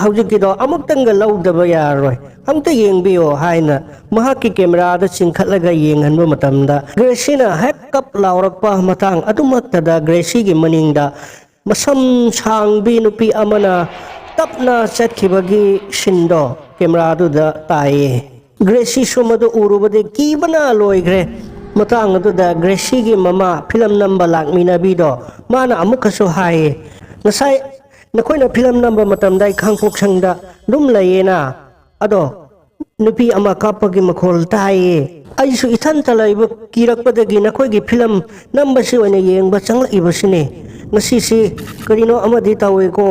"ꯍꯧꯖꯤꯛꯀꯤꯗꯣ ꯑꯃꯨꯛꯇꯪꯒ ꯂꯧꯗꯕ ꯌꯥꯔꯔꯣꯏ, ꯑꯝꯇ ꯌꯦꯡꯕꯤꯌꯣ" ꯍꯥꯏꯅ ꯃꯍꯥꯛꯀꯤ ꯀꯦꯃꯦꯔꯥꯗ ꯆꯤꯡꯈꯠꯂꯒ ꯌꯦꯡꯍꯟꯕ ꯃꯇꯝꯗ ꯒ꯭ꯔꯦꯁꯤꯅ ꯍꯦꯛ ꯀꯞ ꯂꯥꯎꯔꯛꯄ ꯃꯇꯥꯡ ꯑꯗꯨꯃꯛꯇꯗ ꯒ꯭ꯔꯦꯁꯤꯒꯤ ꯃꯅꯤꯡꯗ ꯃꯁꯝ ꯁꯥꯡꯕꯤ ꯅꯨꯄꯤ ꯑꯃꯅ ꯇꯞꯅ ꯆꯠꯈꯤꯕꯒꯤ ꯁꯤꯟꯗꯣ ꯀꯦꯃꯦꯔꯥꯗꯨꯗ ꯇꯥꯏꯌꯦ꯫ ꯒ꯭ꯔꯦꯁꯤꯁꯨ ꯃꯗꯨ ꯎꯔꯨꯕꯗꯒꯤ ꯀꯤꯕꯅ ꯂꯣꯏꯈ꯭ꯔꯦ꯫ ꯃꯇꯥꯡ ꯑꯗꯨꯗ ꯒ꯭ꯔꯦꯁꯤꯒꯤ ꯃꯃꯥ ꯐꯤꯂꯝ ꯅꯝꯕ ꯂꯥꯛꯃꯤꯟꯅꯕꯤꯗꯣ ꯃꯥꯅ ꯑꯃꯨꯛꯀꯁꯨ ꯍꯥꯏꯌꯦ, "ꯉꯁꯥꯏ ꯅꯈꯣꯏꯅ ꯐꯤꯂꯝ ꯅꯝꯕ ꯃꯇꯝꯗ ꯑꯩ ꯈꯥꯡꯄꯣꯛꯁꯪꯗ ꯑꯗꯨꯝ ꯂꯩꯌꯦꯅ, ꯑꯗꯣ ꯅꯨꯄꯤ ꯑꯃ ꯀꯥꯞꯄꯒꯤ ꯃꯈꯣꯜ ꯇꯥꯏꯌꯦ꯫ ꯑꯩꯁꯨ ꯏꯊꯟꯇ ꯂꯩꯕ ꯀꯤꯔꯛꯄꯗꯒꯤ ꯅꯈꯣꯏꯒꯤ ꯐꯤꯂꯝ ꯅꯝꯕꯁꯤ ꯑꯣꯏꯅ ꯌꯦꯡꯕ ꯆꯪꯂꯛꯏꯕꯁꯤꯅꯦ꯫ ꯉꯁꯤꯁꯤ ꯀꯔꯤꯅꯣ ꯑꯃꯗꯤ ꯇꯧꯋꯦꯀꯣ꯫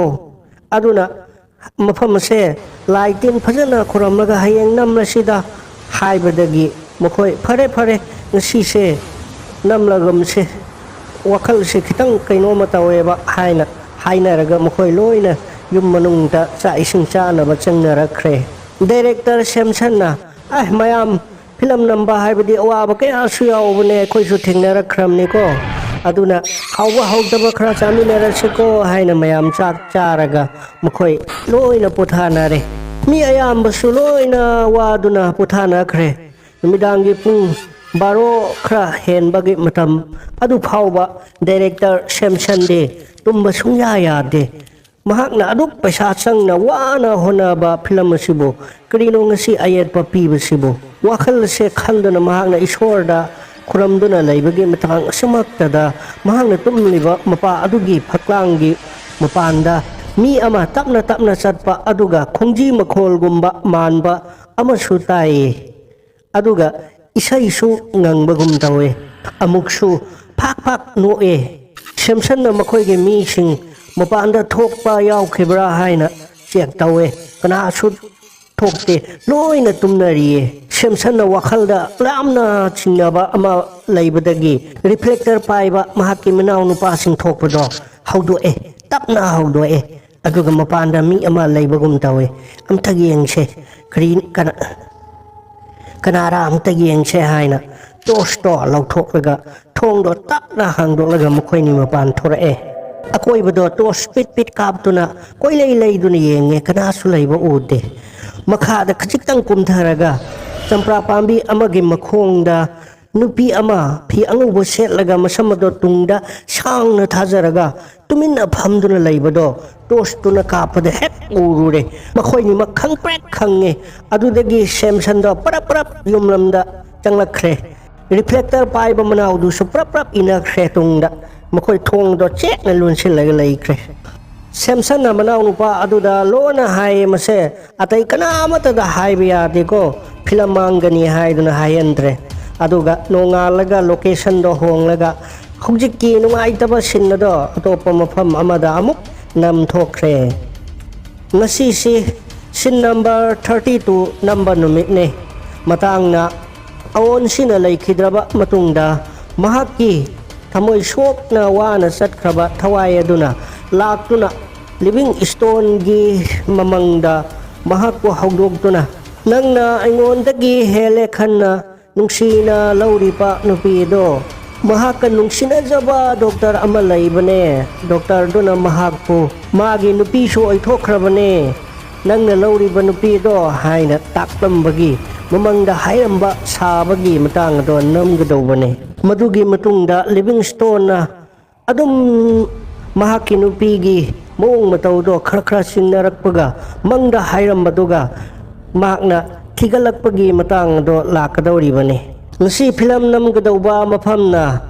ꯑꯗꯨꯅ ꯃꯐꯝ ꯑꯁꯦ ꯂꯥꯏ ꯇꯤꯟ ꯐꯖꯅ ꯈꯨꯔꯝꯂꯒ ꯍꯌꯦꯡ ꯅꯝꯂꯁꯤꯗ" ꯍꯥꯏꯕꯗꯒꯤ ꯃꯈꯣꯏ "ꯐꯔꯦ, ꯐꯔꯦ, ꯉꯁꯤꯁꯦ ꯅꯝꯂꯒꯨꯝꯁꯦ, ꯋꯥꯈꯜꯁꯦ ꯈꯤꯇꯪ ꯀꯩꯅꯣꯝꯃ ꯇꯧꯋꯦꯕ" ꯍꯥꯏꯅ ꯍꯥꯏꯅꯔꯒ ꯃꯈꯣꯏ ꯂꯣꯏꯅ ꯌꯨꯝ ꯃꯅꯨꯡꯗ ꯆꯥꯛ ꯏꯁꯤꯡ ꯆꯥꯅꯕ ꯆꯪꯅꯔꯛꯈ꯭ꯔꯦ꯫ ꯗꯥꯏꯔꯦꯛꯇꯔ ꯁꯦꯝꯁꯟꯅ, "ꯑꯦ ꯃꯌꯥꯝ, ꯐꯤꯂꯝ ꯅꯝꯕ ꯍꯥꯏꯕꯗꯤ ꯑꯋꯥꯕ ꯀꯌꯥꯁꯨ ꯌꯥꯎꯕꯅꯦ, ꯑꯩꯈꯣꯏꯁꯨ ꯊꯦꯡꯅꯔꯛꯈ꯭ꯔꯕꯅꯤꯀꯣ꯫ ꯑꯗꯨꯅ ꯍꯥꯎꯕ ꯍꯥꯎꯇꯕ ꯈꯔ ꯆꯥꯃꯤꯟꯅꯔꯁꯤꯀꯣ" ꯍꯥꯏꯅ ꯃꯌꯥꯝ ꯆꯥꯛ ꯆꯥꯔꯒ ꯃꯈꯣꯏ ꯂꯣꯏꯅ ꯄꯣꯊꯥꯅꯔꯦ꯫ ꯃꯤ ꯑꯌꯥꯝꯕꯁꯨ ꯂꯣꯏꯅ ꯋꯥꯗꯨꯅ ꯄꯣꯊꯥꯅꯈ꯭ꯔꯦ꯫ ꯅꯨꯃꯤꯗꯥꯡꯒꯤ ꯄꯨꯡ ꯕꯥꯔꯣ ꯈꯔ ꯍꯦꯟꯕꯒꯤ ꯃꯇꯝ ꯑꯗꯨ ꯐꯥꯎꯕ ꯗꯥꯏꯔꯦꯛꯇꯔ ꯁꯦꯝꯁꯟꯗꯤ ꯇꯨꯝꯕ ꯁꯨꯡꯌꯥ ꯌꯥꯗꯦ꯫ ꯃꯍꯥꯛꯅ ꯑꯗꯨꯛ ꯄꯩꯁꯥ ꯆꯪꯅ ꯋꯥꯅ ꯍꯣꯠꯅꯕ ꯐꯤꯂꯝ ꯑꯁꯤꯕꯨ ꯀꯔꯤꯅꯣ ꯉꯁꯤ ꯑꯌꯦꯠꯄ ꯄꯤꯕꯁꯤꯕꯨ? ꯋꯥꯈꯜ ꯑꯁꯦ ꯈꯟꯗꯨꯅ ꯃꯍꯥꯛꯅ ꯏꯁꯣꯔꯗ ꯈꯨꯔꯨꯝꯗꯨꯅ ꯂꯩꯕꯒꯤ ꯃꯇꯥꯡ ꯑꯁꯤꯃꯛꯇꯗ ꯃꯍꯥꯛꯅ ꯇꯨꯝꯂꯤꯕ ꯃꯄꯥ ꯑꯗꯨꯒꯤ ꯐꯛꯂꯥꯡꯒꯤ ꯃꯄꯥꯟꯗ ꯃꯤ ꯑꯃ ꯇꯞꯅ ꯇꯞꯅ ꯆꯠꯄ ꯑꯗꯨꯒ ꯈꯣꯡꯖꯤ ꯃꯈꯣꯜꯒꯨꯝꯕ ꯃꯥꯟꯕ ꯑꯃꯁꯨ ꯇꯥꯏꯌꯦ꯫ ꯑꯗꯨꯒ ꯏꯁꯩꯁꯨ ꯉꯪꯕꯒꯨꯝ ꯇꯧꯋꯦ꯫ ꯑꯃꯨꯛꯁꯨ ꯐꯥꯛ ꯐꯥꯛ ꯅꯣꯛꯑꯦ꯫ ꯁꯦꯝꯁꯟꯅ ꯃꯈꯣꯏꯒꯤ ꯃꯤꯁꯤꯡ ꯃꯄꯥꯟꯗ ꯊꯣꯛꯄ ꯌꯥꯎꯈꯤꯕ꯭ꯔꯥ ꯍꯥꯏꯅ ꯆꯦꯛ ꯇꯧꯋꯦ꯫ ꯀꯅꯥꯁꯨ ꯊꯣꯛꯇꯦ꯫ ꯂꯣꯏꯅ ꯇꯨꯝꯅꯔꯤꯌꯦ꯫ ꯁꯦꯝꯁꯟꯅ ꯋꯥꯈꯜꯗ ꯌꯥꯝꯅ ꯆꯤꯡꯅꯕ ꯑꯃ ꯂꯩꯕꯗꯒꯤ ꯔꯤꯐ꯭ꯂꯦꯛꯇꯔ ꯄꯥꯏꯕ ꯃꯍꯥꯛꯀꯤ ꯃꯅꯥꯎ ꯅꯨꯄꯥꯁꯤꯡ ꯊꯣꯛꯄꯗꯣ ꯍꯧꯗꯣꯛꯑꯦ꯫ ꯇꯞꯅ ꯍꯧꯗꯣꯛꯑꯦ꯫ ꯑꯗꯨꯒ ꯃꯄꯥꯟꯗ ꯃꯤ ꯑꯃ ꯂꯩꯕꯒꯨꯝ ꯇꯧꯋꯦ꯫ "ꯑꯝꯇ ꯌꯦꯡꯁꯦ꯫ ꯀꯔꯤ, ꯀꯅꯥ, ꯀꯅꯥꯔꯥ ꯑꯝꯇ ꯌꯦꯡꯁꯦ" ꯍꯥꯏꯅ ꯇꯣꯔꯁꯇꯣ ꯂꯧꯊꯣꯛꯂꯒ ꯊꯣꯡꯗꯣ ꯇꯞꯅ ꯍꯥꯡꯗꯣꯛꯂꯒ ꯃꯈꯣꯏꯅꯤ ꯃꯄꯥꯟ ꯊꯣꯔꯛꯑꯦ꯫ ꯑꯀꯣꯏꯕꯗꯣ ꯇꯣꯔꯁ ꯄꯤꯠ ꯄꯤꯠ ꯀꯥꯞꯇꯨꯅ ꯀꯣꯏꯂꯩ ꯂꯩꯗꯨꯅ ꯌꯦꯡꯉꯦ, ꯀꯅꯥꯁꯨ ꯂꯩꯕ ꯎꯗꯦ꯫ ꯃꯈꯥꯗ ꯈꯖꯤꯛꯇꯪ ꯀꯨꯝꯊꯔꯒ ꯆꯝꯄ꯭ꯔꯥ ꯄꯥꯝꯕꯤ ꯑꯃꯒꯤ ꯃꯈꯣꯡꯗ ꯅꯨꯄꯤ ꯑꯃ ꯐꯤ ꯑꯉꯧꯕ ꯁꯦꯠꯂꯒ ꯃꯁꯝ ꯑꯗꯣ ꯇꯨꯡꯗ ꯁꯥꯡꯅ ꯊꯥꯖꯔꯒ ꯇꯨꯃꯤꯟꯅ ꯐꯝꯗꯨꯅ ꯂꯩꯕꯗꯣ ꯇꯣꯔꯁꯇꯨꯅ ꯀꯥꯞꯄꯗ ꯍꯦꯛ ꯎꯔꯨꯔꯦ꯫ ꯃꯈꯣꯏꯅꯤꯃꯛ ꯈꯪꯄ꯭ꯔꯦꯛ ꯈꯪꯉꯦ꯫ ꯑꯗꯨꯗꯒꯤ ꯁꯦꯝꯁꯟꯗꯣ ꯄꯔꯞ ꯄꯔꯞ ꯌꯨꯝꯂꯝꯗ ꯆꯪꯂꯛꯈ꯭ꯔꯦ꯫ ꯔꯤꯐ꯭ꯂꯦꯛꯇꯔ ꯄꯥꯏꯕ ꯃꯅꯥꯎꯗꯨꯁꯨ ꯄ꯭ꯔꯞ ꯄ꯭ꯔꯞ ꯏꯅꯈ꯭ꯔꯦ ꯇꯨꯡꯗ꯫ ꯃꯈꯣꯏ ꯊꯣꯡꯗꯣ ꯆꯦꯠꯅ ꯂꯣꯟꯁꯤꯜꯂꯒ ꯂꯩꯈ꯭ꯔꯦ꯫ ꯁꯦꯝꯁꯟꯅ ꯃꯅꯥꯎꯅꯨꯄꯥ ꯑꯗꯨꯗ ꯂꯣꯟꯅ ꯍꯥꯏꯌꯦ, "ꯃꯁꯦ ꯑꯇꯩ ꯀꯅꯥ ꯑꯃꯠꯇꯗ ꯍꯥꯏꯕ ꯌꯥꯗꯦꯀꯣ, ꯐꯤꯂꯝ ꯃꯥꯡꯒꯅꯤ" ꯍꯥꯏꯗꯨꯅ ꯍꯥꯏꯍꯟꯗ꯭ꯔꯦ꯫ ꯑꯗꯨꯒ ꯅꯣꯡꯉꯥꯜꯂꯒ ꯂꯣꯀꯦꯁꯟꯗꯣ ꯍꯣꯡꯂꯒ ꯍꯧꯖꯤꯛꯀꯤ ꯅꯨꯡꯉꯥꯏꯇꯕ ꯁꯤꯟ ꯑꯗꯣ ꯑꯇꯣꯞꯄ ꯃꯐꯝ ꯑꯃꯗ ꯑꯃꯨꯛ ꯅꯝꯊꯣꯛꯈ꯭ꯔꯦ꯫ ꯉꯁꯤꯁꯤ ꯁꯤꯟ ꯅꯝꯕꯔ ꯊꯥꯔꯇꯤ ꯇꯨ ꯅꯝꯕ ꯅꯨꯃꯤꯠꯅꯦ꯫ ꯃꯇꯥꯡꯅ ꯑꯋꯣꯟꯁꯤꯅ ꯂꯩꯈꯤꯗ꯭ꯔꯕ ꯃꯇꯨꯡꯗ ꯃꯍꯥꯛꯀꯤ ꯊꯃꯣꯏ ꯁꯣꯛꯅ ꯋꯥꯅ ꯆꯠꯈ꯭ꯔꯕ ꯊꯋꯥꯏ ꯑꯗꯨꯅ ꯂꯥꯛꯇꯨꯅ ꯂꯤꯚꯤꯡ ꯏꯁꯇꯣꯟꯒꯤ ꯃꯃꯪꯗ ꯃꯍꯥꯛꯄꯨ ꯍꯧꯗꯣꯛꯇꯨꯅ, "ꯅꯪꯅ ꯑꯩꯉꯣꯟꯗꯒꯤ ꯍꯦꯜꯂꯦ ꯈꯟꯅ ꯅꯨꯡꯁꯤꯅ ꯂꯧꯔꯤꯕ ꯅꯨꯄꯤ ꯑꯗꯣ, ꯃꯍꯥꯛꯀ ꯅꯨꯡꯁꯤꯅꯖꯕ ꯗꯣꯛꯇꯔ ꯑꯃ ꯂꯩꯕꯅꯦ꯫ ꯗꯣꯛꯇꯔꯗꯨꯅ ꯃꯍꯥꯛꯄꯨ ꯃꯥꯒꯤ ꯅꯨꯄꯤꯁꯨ ꯑꯣꯏꯊꯣꯛꯈ꯭ꯔꯕꯅꯦ꯫ ꯅꯪꯅ ꯂꯧꯔꯤꯕ ꯅꯨꯄꯤ ꯑꯗꯣ" ꯍꯥꯏꯅ ꯇꯥꯛꯂꯝꯕꯒꯤ ꯃꯃꯪꯗ ꯍꯥꯏꯔꯝꯕ ꯁꯥꯕꯒꯤ ꯃꯇꯥꯡ ꯑꯗꯣ ꯅꯝꯒꯗꯧꯕꯅꯦ꯫ ꯃꯗꯨꯒꯤ ꯃꯇꯨꯡꯗ ꯂꯤꯚꯤꯡꯁꯇꯣꯟꯅ ꯑꯗꯨꯝ ꯃꯍꯥꯛꯀꯤ ꯅꯨꯄꯤꯒꯤ ꯃꯑꯣꯡ ꯃꯇꯧꯗꯣ ꯈꯔ ꯈꯔ ꯆꯤꯡꯅꯔꯛꯄꯒ, ꯃꯪꯗ ꯍꯥꯏꯔꯝꯕꯗꯨꯒ ꯃꯍꯥꯛꯅ ꯊꯤꯒꯠꯂꯛꯄꯒꯤ ꯃꯇꯥꯡ ꯑꯗꯣ ꯂꯥꯛꯀꯗꯧꯔꯤꯕꯅꯤ꯫ ꯉꯁꯤ ꯐꯤꯂꯝ ꯅꯝꯒꯗꯧꯕ ꯃꯐꯝꯅ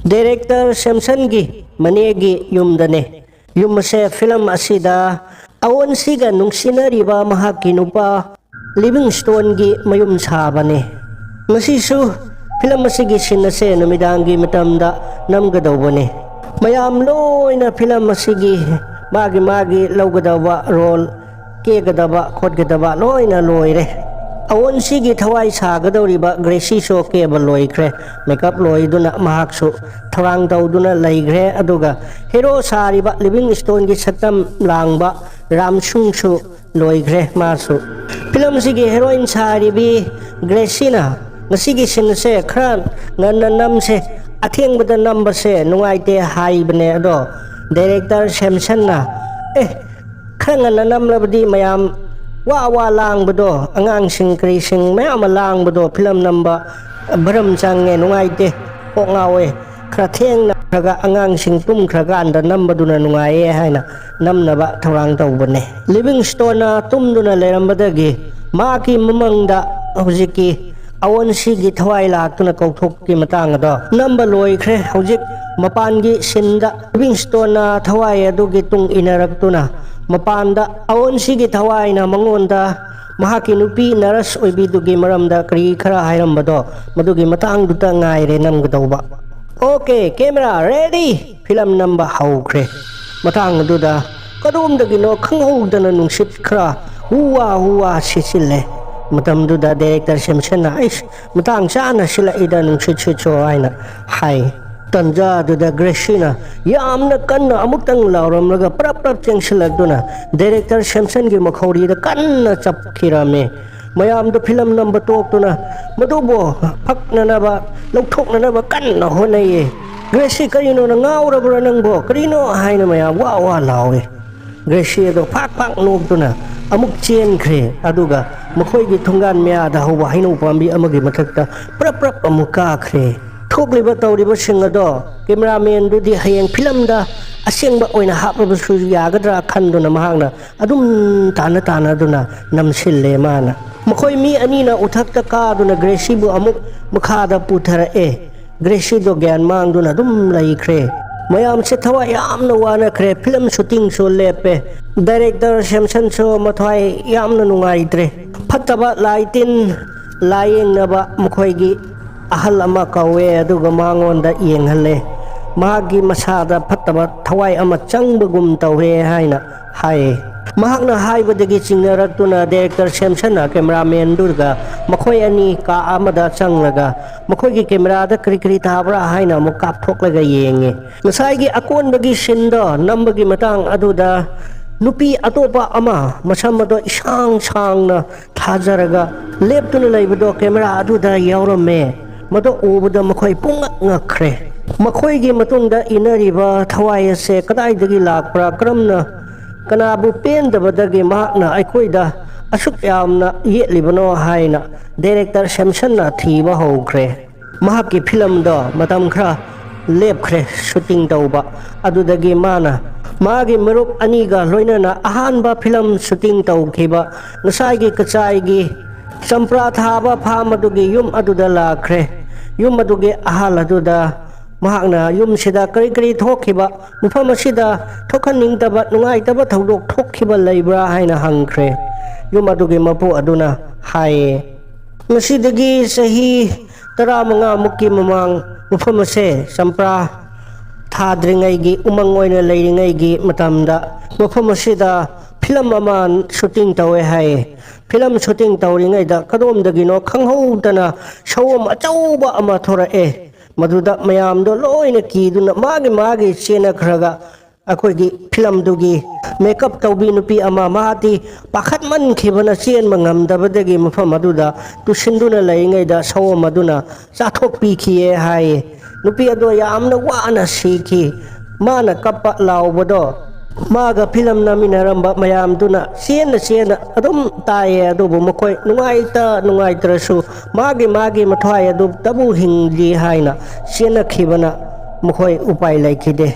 ꯗꯥꯏꯔꯦꯛꯇꯔ ꯁꯦꯝꯁꯟꯒꯤ ꯃꯅꯦꯒꯤ ꯌꯨꯝꯗꯅꯦ꯫ ꯌꯨꯝ ꯑꯁꯦ ꯐꯤꯂꯝ ꯑꯁꯤꯗ ꯑꯋꯣꯟꯁꯤꯒ ꯅꯨꯡꯁꯤꯅꯔꯤꯕ ꯃꯍꯥꯛꯀꯤ ꯅꯨꯄꯥ ꯂꯤꯚꯤꯡꯁꯇꯣꯟꯒꯤ ꯃꯌꯨꯝ ꯁꯥꯕꯅꯤ꯫ ꯃꯁꯤꯁꯨ ꯐꯤꯂꯝ ꯑꯁꯤꯒꯤ ꯁꯤꯟ ꯑꯁꯦ ꯅꯨꯃꯤꯗꯥꯡꯒꯤ ꯃꯇꯝꯗ ꯅꯝꯒꯗꯧꯕꯅꯤ꯫ ꯃꯌꯥꯝ ꯂꯣꯏꯅ ꯐꯤꯂꯝ ꯑꯁꯤꯒꯤ ꯃꯥꯒꯤ ꯃꯥꯒꯤ ꯂꯧꯒꯗꯕ ꯔꯣꯜ, ꯀꯦꯒꯗꯕ ꯈꯣꯠꯀꯗꯕ ꯂꯣꯏꯅ ꯂꯣꯏꯔꯦ꯫ ꯑꯋꯣꯟꯁꯤꯒꯤ ꯊꯋꯥꯏ ꯁꯥꯒꯗꯧꯔꯤꯕ ꯒ꯭ꯔꯦꯁꯤꯁꯨ ꯀꯦꯕ ꯂꯣꯏꯈ꯭ꯔꯦ꯫ ꯃꯦꯀꯞ ꯂꯣꯏꯗꯨꯅ ꯃꯍꯥꯛꯁꯨ ꯊꯧꯔꯥꯡ ꯇꯧꯗꯨꯅ ꯂꯩꯈ꯭ꯔꯦ꯫ ꯑꯗꯨꯒ ꯍꯦꯔꯣ ꯁꯥꯔꯤꯕ ꯂꯤꯚꯤꯡꯁꯇꯣꯟꯒꯤ ꯁꯛꯇꯝ ꯂꯥꯡꯕ ꯔꯥꯝꯁꯨꯡꯁꯨ ꯂꯣꯏꯈ꯭ꯔꯦ ꯃꯥꯁꯨ꯫ ꯐꯤꯂꯝꯁꯤꯒꯤ ꯍꯦꯔꯣꯏꯟ ꯁꯥꯔꯤꯕꯤ ꯒ꯭ꯔꯦꯁꯤꯅ ꯉꯁꯤꯒꯤ ꯁꯤꯟ ꯑꯁꯦ ꯈꯔ ꯉꯟꯅ ꯅꯝꯁꯦ, ꯑꯊꯦꯡꯕꯗ ꯅꯝꯕꯁꯦ ꯅꯨꯡꯉꯥꯏꯇꯦ ꯍꯥꯏꯕꯅꯦ꯫ ꯑꯗꯣ ꯗꯥꯏꯔꯦꯛꯇꯔ ꯁꯦꯝꯁꯟꯅ, "ꯑꯦ, ꯈꯔ ꯉꯟꯅ ꯅꯝꯂꯕꯗꯤ ꯃꯌꯥꯝ ꯋꯥ ꯋꯥ ꯂꯥꯡꯕꯗꯣ, ꯑꯉꯥꯡꯁꯤꯡ ꯀꯔꯤꯁꯤꯡ ꯃꯌꯥꯝ ꯑꯃ ꯂꯥꯡꯕꯗꯣ, ꯐꯤꯂꯝ ꯅꯝꯕ ꯕꯔꯝ ꯆꯪꯉꯦ, ꯅꯨꯡꯉꯥꯏꯇꯦ, ꯀꯣꯛ ꯉꯥꯎꯋꯦ꯫ ꯈꯔ ꯊꯦꯡꯅ ꯈꯔꯒ ꯑꯉꯥꯡꯁꯤꯡ ꯇꯨꯝꯈ꯭ꯔꯀꯥꯟꯗ ꯅꯝꯕꯗꯨꯅ ꯅꯨꯡꯉꯥꯏꯌꯦ" ꯍꯥꯏꯅ ꯅꯝꯅꯕ ꯊꯧꯔꯥꯡ ꯇꯧꯕꯅꯦ꯫ ꯂꯤꯚꯤꯡꯁꯇꯣꯟꯅ ꯇꯨꯝꯗꯨꯅ ꯂꯩꯔꯝꯕꯗꯒꯤ ꯃꯍꯥꯛꯀꯤ ꯃꯃꯪꯗ ꯍꯧꯖꯤꯛꯀꯤ ꯑꯋꯣꯟꯁꯤꯒꯤ ꯊꯋꯥꯏ ꯂꯥꯛꯇꯨꯅ ꯀꯧꯊꯣꯛꯀꯤ ꯃꯇꯥꯡ ꯑꯗꯣ ꯅꯝꯕ ꯂꯣꯏꯈ꯭ꯔꯦ꯫ ꯍꯧꯖꯤꯛ ꯃꯄꯥꯟꯒꯤ ꯁꯤꯟꯗ ꯂꯤꯚꯤꯡꯁꯇꯣꯟꯅ ꯊꯋꯥꯏ ꯑꯗꯨꯒꯤ ꯇꯨꯡ ꯏꯟꯅꯔꯛꯇꯨꯅ ꯃꯄꯥꯟꯗ ꯑꯋꯣꯟꯁꯤꯒꯤ ꯊꯋꯥꯏꯅ ꯃꯉꯣꯟꯗ ꯃꯍꯥꯛꯀꯤ ꯅꯨꯄꯤ ꯅꯔꯁ ꯑꯣꯏꯕꯤꯗꯨꯒꯤ ꯃꯔꯝꯗ ꯀꯔꯤ ꯈꯔ ꯍꯥꯏꯔꯝꯕꯗꯣ, ꯃꯗꯨꯒꯤ ꯃꯇꯥꯡꯗꯨꯇ ꯉꯥꯏꯔꯦ ꯅꯝꯒꯗꯧꯕ꯫ "Okay, camera ready!" ꯐꯤꯂꯝ ꯅꯝꯕ ꯍꯧꯈ꯭ꯔꯦ꯫ ꯃꯇꯥꯡ ꯑꯗꯨꯗ ꯀꯗꯣꯝꯗꯒꯤꯅꯣ ꯈꯪꯍꯧꯗꯅ ꯅꯨꯡꯁꯤꯠ ꯈꯔ ꯍꯨꯋꯥ ꯍꯨꯋꯥ ꯁꯤꯠꯆꯤꯜꯂꯦ꯫ ꯃꯇꯝꯗꯨꯗ ꯗꯥꯏꯔꯦꯛꯇꯔ ꯁꯦꯝꯁꯟꯅ, "ꯑꯩꯁ, ꯃꯇꯥꯡ ꯆꯥꯅ ꯁꯤꯜꯂꯛꯏꯗ ꯅꯨꯡꯁꯤꯠ ꯁꯤꯠꯁꯨ" ꯍꯥꯏꯅ ꯍꯥꯏ꯫ ꯇꯟꯖꯥꯗꯨꯗ ꯒ꯭ꯔꯦꯁꯤꯅ ꯌꯥꯝꯅ ꯀꯟꯅ ꯑꯃꯨꯛꯇꯪ ꯂꯥꯎꯔꯝꯂꯒ ꯄ꯭ꯔꯞ ꯄ꯭ꯔꯞ ꯆꯦꯡꯁꯤꯜꯂꯛꯇꯨꯅ ꯗꯥꯏꯔꯦꯛꯇꯔ ꯁꯦꯝꯁꯟꯒꯤ ꯃꯈꯧꯔꯤꯗ ꯀꯟꯅ ꯆꯞꯈꯤꯔꯝꯃꯤ꯫ ꯃꯌꯥꯝꯗꯨ ꯐꯤꯂꯝ ꯅꯝꯕ ꯇꯣꯛꯇꯨꯅ ꯃꯗꯨꯕꯨ ꯐꯛꯅꯅꯕ, ꯂꯧꯊꯣꯛꯅꯅꯕ ꯀꯟꯅ ꯍꯣꯠꯅꯩꯌꯦ꯫ "ꯒ꯭ꯔꯦꯁꯤ, ꯀꯔꯤꯅꯣ, ꯅꯪ ꯉꯥꯎꯔꯕ꯭ꯔꯥ ꯅꯪꯕꯣ? ꯀꯔꯤꯅꯣ?" ꯍꯥꯏꯅ ꯃꯌꯥꯝ ꯋꯥ ꯋꯥ ꯂꯥꯎꯏ꯫ ꯒ꯭ꯔꯦꯁꯤ ꯑꯗꯣ ꯐꯥꯛ ꯐꯥꯛ ꯅꯣꯛꯇꯨꯅ ꯑꯃꯨꯛ ꯆꯦꯟꯈ꯭ꯔꯦ꯫ ꯑꯗꯨꯒ ꯃꯈꯣꯏꯒꯤ ꯊꯣꯡꯒꯥꯟ ꯃꯌꯥꯗ ꯍꯧꯕ ꯍꯩꯅꯧ ꯄꯥꯝꯕꯤ ꯑꯃꯒꯤ ꯃꯊꯛꯇ ꯄ꯭ꯔꯞ ꯄ꯭ꯔꯞ ꯑꯃꯨꯛ ꯀꯥꯈ꯭ꯔꯦ꯫ ꯊꯣꯛꯂꯤꯕ ꯇꯧꯔꯤꯕꯁꯤꯡ ꯑꯗꯣ ꯀꯦꯃꯦꯔꯥꯃꯦꯟꯗꯨꯗꯤ ꯍꯌꯦꯡ ꯐꯤꯂꯝꯗ ꯑꯁꯦꯡꯕ ꯑꯣꯏꯅ ꯍꯥꯞꯂꯕꯁꯨ ꯌꯥꯒꯗ꯭ꯔꯥ ꯈꯟꯗꯨꯅ ꯃꯍꯥꯛꯅ ꯑꯗꯨꯝ ꯇꯥꯟꯅ ꯇꯥꯟꯅꯗꯨꯅ ꯅꯝꯁꯤꯜꯂꯦ꯫ ꯃꯥꯅ ꯃꯈꯣꯏ ꯃꯤ ꯑꯅꯤꯅ ꯎꯊꯛꯇ ꯀꯥꯗꯨꯅ ꯒ꯭ꯔꯦꯁꯤꯕꯨ ꯑꯃꯨꯛ ꯃꯈꯥꯗ ꯄꯨꯊꯔꯛꯑꯦ꯫ ꯒ꯭ꯔꯦꯁꯤꯗꯣ ꯒ꯭ꯌꯥꯟ ꯃꯥꯡꯗꯨꯅ ꯑꯗꯨꯝ ꯂꯩꯈ꯭ꯔꯦ꯫ ꯃꯌꯥꯝꯁꯦ ꯊꯋꯥꯏ ꯌꯥꯝꯅ ꯋꯥꯅꯈ꯭ꯔꯦ꯫ ꯐꯤꯂꯝ ꯁꯨꯇꯤꯡꯁꯨ ꯂꯦꯞꯄꯦ꯫ ꯗꯥꯏꯔꯦꯛꯇꯔ ꯁꯦꯝꯁꯟꯁꯨ ꯃꯊ꯭ꯋꯥꯏ ꯌꯥꯝꯅ ꯅꯨꯡꯉꯥꯏꯇ꯭ꯔꯦ꯫ ꯐꯠꯇꯕ ꯂꯥꯏ ꯇꯤꯟ ꯂꯥꯏꯌꯦꯡꯅꯕ ꯃꯈꯣꯏꯒꯤ ꯑꯍꯜ ꯑꯃ ꯀꯧꯋꯦ, ꯑꯗꯨꯒ ꯃꯉꯣꯟꯗ ꯌꯦꯡꯍꯜꯂꯦ꯫ ꯃꯍꯥꯛꯀꯤ ꯃꯁꯥꯗ ꯐꯠꯇꯕ ꯊꯋꯥꯏ ꯑꯃ ꯆꯪꯕꯒꯨꯝ ꯇꯧꯔꯦ ꯍꯥꯏꯅ ꯍꯥꯏꯌꯦ꯫ ꯃꯍꯥꯛꯅ ꯍꯥꯏꯕꯗꯒꯤ ꯆꯤꯡꯅꯔꯛꯇꯨꯅ ꯗꯥꯏꯔꯦꯛꯇꯔ ꯁꯦꯝꯁꯟꯅ ꯀꯦꯃꯦꯔꯥꯃꯦꯟꯗꯨꯒ ꯃꯈꯣꯏ ꯑꯅꯤ ꯀꯥ ꯑꯃꯗ ꯆꯪꯂꯒ ꯃꯈꯣꯏꯒꯤ ꯀꯦꯃꯦꯔꯥꯗ ꯀꯔꯤ ꯀꯔꯤ ꯊꯥꯕ꯭ꯔꯥ ꯍꯥꯏꯅ ꯑꯃꯨꯛ ꯀꯥꯞꯊꯣꯛꯂꯒ ꯌꯦꯡꯉꯤ꯫ ꯉꯁꯥꯏꯒꯤ ꯑꯀꯣꯟꯕꯒꯤ ꯁꯤꯟꯗꯣ ꯅꯝꯕꯒꯤ ꯃꯇꯥꯡ ꯑꯗꯨꯗ ꯅꯨꯄꯤ ꯑꯇꯣꯞꯄ ꯑꯃ ꯃꯁꯝ ꯑꯗꯣ ꯏꯁꯥꯡ ꯁꯥꯡꯅ ꯊꯥꯖꯔꯒ ꯂꯦꯞꯇꯨꯅ ꯂꯩꯕꯗꯣ ꯀꯦꯃꯦꯔꯥ ꯑꯗꯨꯗ ꯌꯥꯎꯔꯝꯃꯦ꯫ ꯃꯗꯨ ꯎꯕꯗ ꯃꯈꯣꯏ ꯄꯨꯡꯉꯛ ꯉꯛꯈ꯭ꯔꯦ꯫ ꯃꯈꯣꯏꯒꯤ ꯃꯇꯨꯡꯗ ꯏꯟꯅꯔꯤꯕ ꯊꯋꯥꯏ ꯑꯁꯦ ꯀꯗꯥꯏꯗꯒꯤ ꯂꯥꯛꯄ꯭ꯔꯥ, ꯀꯔꯝꯅ, ꯀꯅꯥꯕꯨ ꯄꯦꯟꯗꯕꯗꯒꯤ ꯃꯍꯥꯛꯅ ꯑꯩꯈꯣꯏꯗ ꯑꯁꯨꯛ ꯌꯥꯝꯅ ꯌꯦꯠꯂꯤꯕꯅꯣ ꯍꯥꯏꯅ ꯗꯥꯏꯔꯦꯛꯇꯔ ꯁꯦꯝꯁꯟꯅ ꯊꯤꯕ ꯍꯧꯈ꯭ꯔꯦ꯫ ꯃꯍꯥꯛꯀꯤ ꯐꯤꯂꯝꯗꯣ ꯃꯇꯝ ꯈꯔ ꯂꯦꯞꯈ꯭ꯔꯦ ꯁꯨꯇꯤꯡ ꯇꯧꯕ꯫ ꯑꯗꯨꯗꯒꯤ ꯃꯥꯅ ꯃꯥꯒꯤ ꯃꯔꯨꯞ ꯑꯅꯤꯒ ꯂꯣꯏꯅꯅ ꯑꯍꯥꯟꯕ ꯐꯤꯂꯝ ꯁꯨꯇꯤꯡ ꯇꯧꯈꯤꯕ ꯉꯁꯥꯏꯒꯤ ꯀꯆꯥꯏꯒꯤ ꯆꯝꯄ꯭ꯔꯥ ꯊꯥꯕ ꯐꯥꯝ ꯑꯗꯨꯒꯤ ꯌꯨꯝ ꯑꯗꯨꯗ ꯂꯥꯛꯈ꯭ꯔꯦ꯫ ꯌꯨꯝ ꯑꯗꯨꯒꯤ ꯑꯍꯜ ꯑꯗꯨꯗ ꯃꯍꯥꯛꯅ ꯌꯨꯝꯁꯤꯗ ꯀꯔꯤ ꯀꯔꯤ ꯊꯣꯛꯈꯤꯕ, ꯃꯐꯝ ꯑꯁꯤꯗ ꯊꯣꯛꯍꯟꯅꯤꯡꯗꯕ ꯅꯨꯡꯉꯥꯏꯇꯕ ꯊꯧꯗꯣꯛ ꯊꯣꯛꯈꯤꯕ ꯂꯩꯕ꯭ꯔꯥ ꯍꯥꯏꯅ ꯍꯪꯈ꯭ꯔꯦ꯫ ꯌꯨꯝ ꯑꯗꯨꯒꯤ ꯃꯄꯨ ꯑꯗꯨꯅ ꯍꯥꯏꯌꯦ, ꯃꯁꯤꯗꯒꯤ ꯆꯍꯤ ꯇꯔꯥꯃꯉꯥꯃꯨꯛꯀꯤ ꯃꯃꯥꯡ ꯃꯐꯝ ꯑꯁꯦ ꯆꯝꯄ꯭ꯔꯥ ꯊꯥꯗ꯭ꯔꯤꯉꯩꯒꯤ, ꯎꯃꯪ ꯑꯣꯏꯅ ꯂꯩꯔꯤꯉꯩꯒꯤ ꯃꯇꯝꯗ ꯃꯐꯝ ꯑꯁꯤꯗ ꯐꯤꯂꯝ ꯑꯃ ꯁꯨꯇꯤꯡ ꯇꯧꯋꯦ ꯍꯥꯏꯌꯦ꯫ ꯐꯤꯂꯝ ꯁꯨꯇꯤꯡ ꯇꯧꯔꯤꯉꯩꯗ ꯀꯗꯣꯝꯗꯒꯤꯅꯣ ꯈꯪꯍꯧꯗꯅ ꯁꯑꯣꯝ ꯑꯆꯧꯕ ꯑꯃ ꯊꯣꯔꯛꯑꯦ꯫ ꯃꯗꯨꯗ ꯃꯌꯥꯝꯗꯣ ꯂꯣꯏꯅ ꯀꯤꯗꯨꯅ ꯃꯥꯒꯤ ꯃꯥꯒꯤ ꯆꯦꯟꯅꯈ꯭ꯔꯒ ꯑꯩꯈꯣꯏꯒꯤ ꯐꯤꯂꯝꯗꯨꯒꯤ ꯃꯦꯀꯞ ꯇꯧꯕꯤ ꯅꯨꯄꯤ ꯑꯃ, ꯃꯥꯗꯤ ꯄꯥꯈꯠꯃꯟꯈꯤꯕꯅ ꯆꯦꯟꯕ ꯉꯝꯗꯕꯗꯒꯤ ꯃꯐꯝ ꯑꯗꯨꯗ ꯇꯨꯁꯤꯟꯗꯨꯅ ꯂꯩꯔꯤꯉꯩꯗ ꯁꯑꯣꯝ ꯑꯗꯨꯅ ꯆꯥꯊꯣꯛꯄꯤꯈꯤꯌꯦ ꯍꯥꯏꯌꯦ꯫ ꯅꯨꯄꯤ ꯑꯗꯣ ꯌꯥꯝꯅ ꯋꯥꯅ ꯁꯤꯈꯤ꯫ ꯃꯥꯅ ꯀꯞꯄ ꯂꯥꯎꯕꯗꯣ ꯃꯥꯒ ꯐꯤꯂꯝ ꯅꯝꯃꯤꯟꯅꯔꯝꯕ ꯃꯌꯥꯝꯗꯨꯅ ꯆꯦꯟꯅ ꯆꯦꯟꯅ ꯑꯗꯨꯝ ꯇꯥꯏꯌꯦ꯫ ꯑꯗꯨꯕꯨ ꯃꯈꯣꯏ ꯅꯨꯡꯉꯥꯏꯇ ꯅꯨꯡꯉꯥꯏꯇ꯭ꯔꯁꯨ ꯃꯥꯒꯤ ꯃꯥꯒꯤ ꯃꯊ꯭ꯋꯥꯏ ꯑꯗꯨꯇꯕꯨ ꯍꯤꯡꯂꯤ ꯍꯥꯏꯅ ꯆꯦꯟꯅꯈꯤꯕꯅ ꯃꯈꯣꯏ ꯎꯄꯥꯏ ꯂꯩꯈꯤꯗꯦ꯫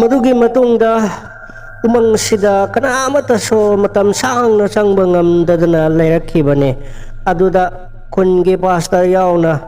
ꯃꯗꯨꯒꯤ ꯃꯇꯨꯡꯗ ꯎꯃꯪꯁꯤꯗ ꯀꯅꯥ ꯑꯃꯠꯇꯁꯨ ꯃꯇꯝ ꯁꯥꯡꯅ ꯆꯪꯕ ꯉꯝꯗꯗꯅ ꯂꯩꯔꯛꯈꯤꯕꯅꯤ꯫ ꯑꯗꯨꯗ ꯈꯨꯟꯒꯤ ꯄꯥꯁꯇꯔ ꯌꯥꯎꯅ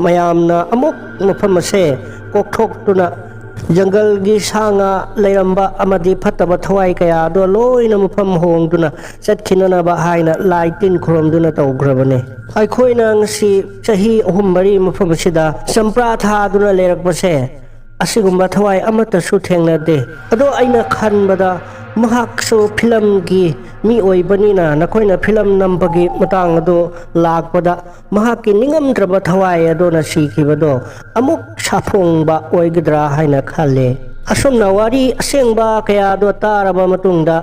ꯃꯌꯥꯝꯅ ꯑꯃꯨꯛ ꯃꯐꯝ ꯑꯁꯦ ꯀꯣꯛꯊꯣꯛꯇꯨꯅ ꯖꯪꯒꯜꯒꯤ ꯁꯥ ꯉꯥ ꯂꯩꯔꯝꯕ ꯑꯃꯗꯤ ꯐꯠꯇꯕ ꯊꯋꯥꯏ ꯀꯌꯥ ꯑꯗꯣ ꯂꯣꯏꯅ ꯃꯐꯝ ꯍꯣꯡꯗꯨꯅ ꯆꯠꯈꯤꯅꯅꯕ ꯍꯥꯏꯅ ꯂꯥꯏ ꯇꯤꯟ ꯈꯨꯔꯨꯝꯗꯨꯅ ꯇꯧꯈ꯭ꯔꯕꯅꯤ꯫ ꯑꯩꯈꯣꯏꯅ ꯉꯁꯤ ꯆꯍꯤ ꯑꯍꯨꯝ ꯃꯔꯤ ꯃꯐꯝ ꯑꯁꯤꯗ ꯆꯝꯄ꯭ꯔꯥ ꯊꯥꯗꯨꯅ ꯂꯩꯔꯛꯄꯁꯦ ꯑꯁꯤꯒꯨꯝꯕ ꯊꯋꯥꯏ ꯑꯃꯠꯇꯁꯨ ꯊꯦꯡꯅꯗꯦ꯫ ꯑꯗꯣ ꯑꯩꯅ ꯈꯟꯕꯗ ꯃꯍꯥꯛꯁꯨ ꯐꯤꯂꯝꯒꯤ ꯃꯤ ꯑꯣꯏꯕꯅꯤꯅ ꯅꯈꯣꯏꯅ ꯐꯤꯂꯝ ꯅꯝꯕꯒꯤ ꯃꯇꯥꯡ ꯑꯗꯨ ꯂꯥꯛꯄꯗ ꯃꯍꯥꯛꯀꯤ ꯅꯤꯡꯉꯝꯗ꯭ꯔꯕ ꯊꯋꯥꯏ ꯑꯗꯨꯅ ꯁꯤꯈꯤꯕꯗꯣ ꯑꯃꯨꯛ ꯁꯥꯐꯣꯡꯕ ꯑꯣꯏꯒꯗ꯭ꯔꯥ ꯍꯥꯏꯅ ꯈꯜꯂꯦ꯫ ꯑꯁꯨꯝꯅ ꯋꯥꯔꯤ ꯑꯁꯦꯡꯕ ꯀꯌꯥꯗꯣ ꯇꯥꯔꯕ ꯃꯇꯨꯡꯗ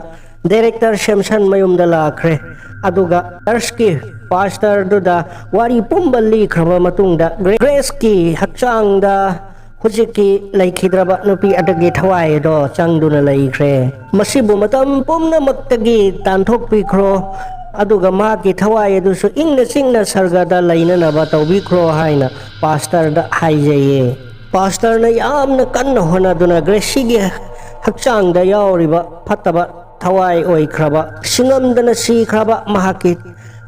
ꯗꯥꯏꯔꯦꯛꯇꯔ ꯁꯦꯝꯁꯟ ꯃꯌꯨꯝꯗ ꯂꯥꯛꯈ꯭ꯔꯦ꯫ ꯑꯗꯨꯒ ꯆꯔꯆꯀꯤ ꯄꯥꯁꯇꯔꯗꯨꯗ ꯋꯥꯔꯤ ꯄꯨꯝꯕ ꯂꯤꯈ꯭ꯔꯕ ꯃꯇꯨꯡꯗ ꯒ꯭ꯔꯦꯁꯀꯤ ꯍꯛꯆꯥꯡꯗ ꯍꯧꯖꯤꯛꯀꯤ ꯂꯩꯈꯤꯗ꯭ꯔꯕ ꯅꯨꯄꯤ ꯑꯗꯨꯒꯤ ꯊꯋꯥꯏ ꯑꯗꯣ ꯆꯪꯗꯨꯅ ꯂꯩꯈ꯭ꯔꯦ꯫ ꯃꯁꯤꯕꯨ ꯃꯇꯝ ꯄꯨꯝꯅꯃꯛꯇꯒꯤ ꯇꯥꯟꯊꯣꯛꯄꯤꯈ꯭ꯔꯣ, ꯑꯗꯨꯒ ꯃꯍꯥꯛꯀꯤ ꯊꯋꯥꯏ ꯑꯗꯨꯁꯨ ꯏꯪꯅ ꯆꯤꯛꯅ ꯁꯔꯒꯗ ꯂꯩꯅꯅꯕ ꯇꯧꯕꯤꯈ꯭ꯔꯣ ꯍꯥꯏꯅ ꯄꯥꯁꯇꯔꯗ ꯍꯥꯏꯖꯩꯌꯦ꯫ ꯄꯥꯁꯇꯔꯅ ꯌꯥꯝꯅ ꯀꯟꯅ ꯍꯣꯠꯅꯗꯨꯅ ꯒ꯭ꯔꯦꯁꯤꯒꯤ ꯍꯛꯆꯥꯡꯗ ꯌꯥꯎꯔꯤꯕ ꯐꯠꯇꯕ ꯊꯋꯥꯏ ꯑꯣꯏꯈ꯭ꯔꯕ, ꯁꯤꯡꯉꯝꯗꯅ ꯁꯤꯈ꯭ꯔꯕ ꯃꯍꯥꯛꯀꯤ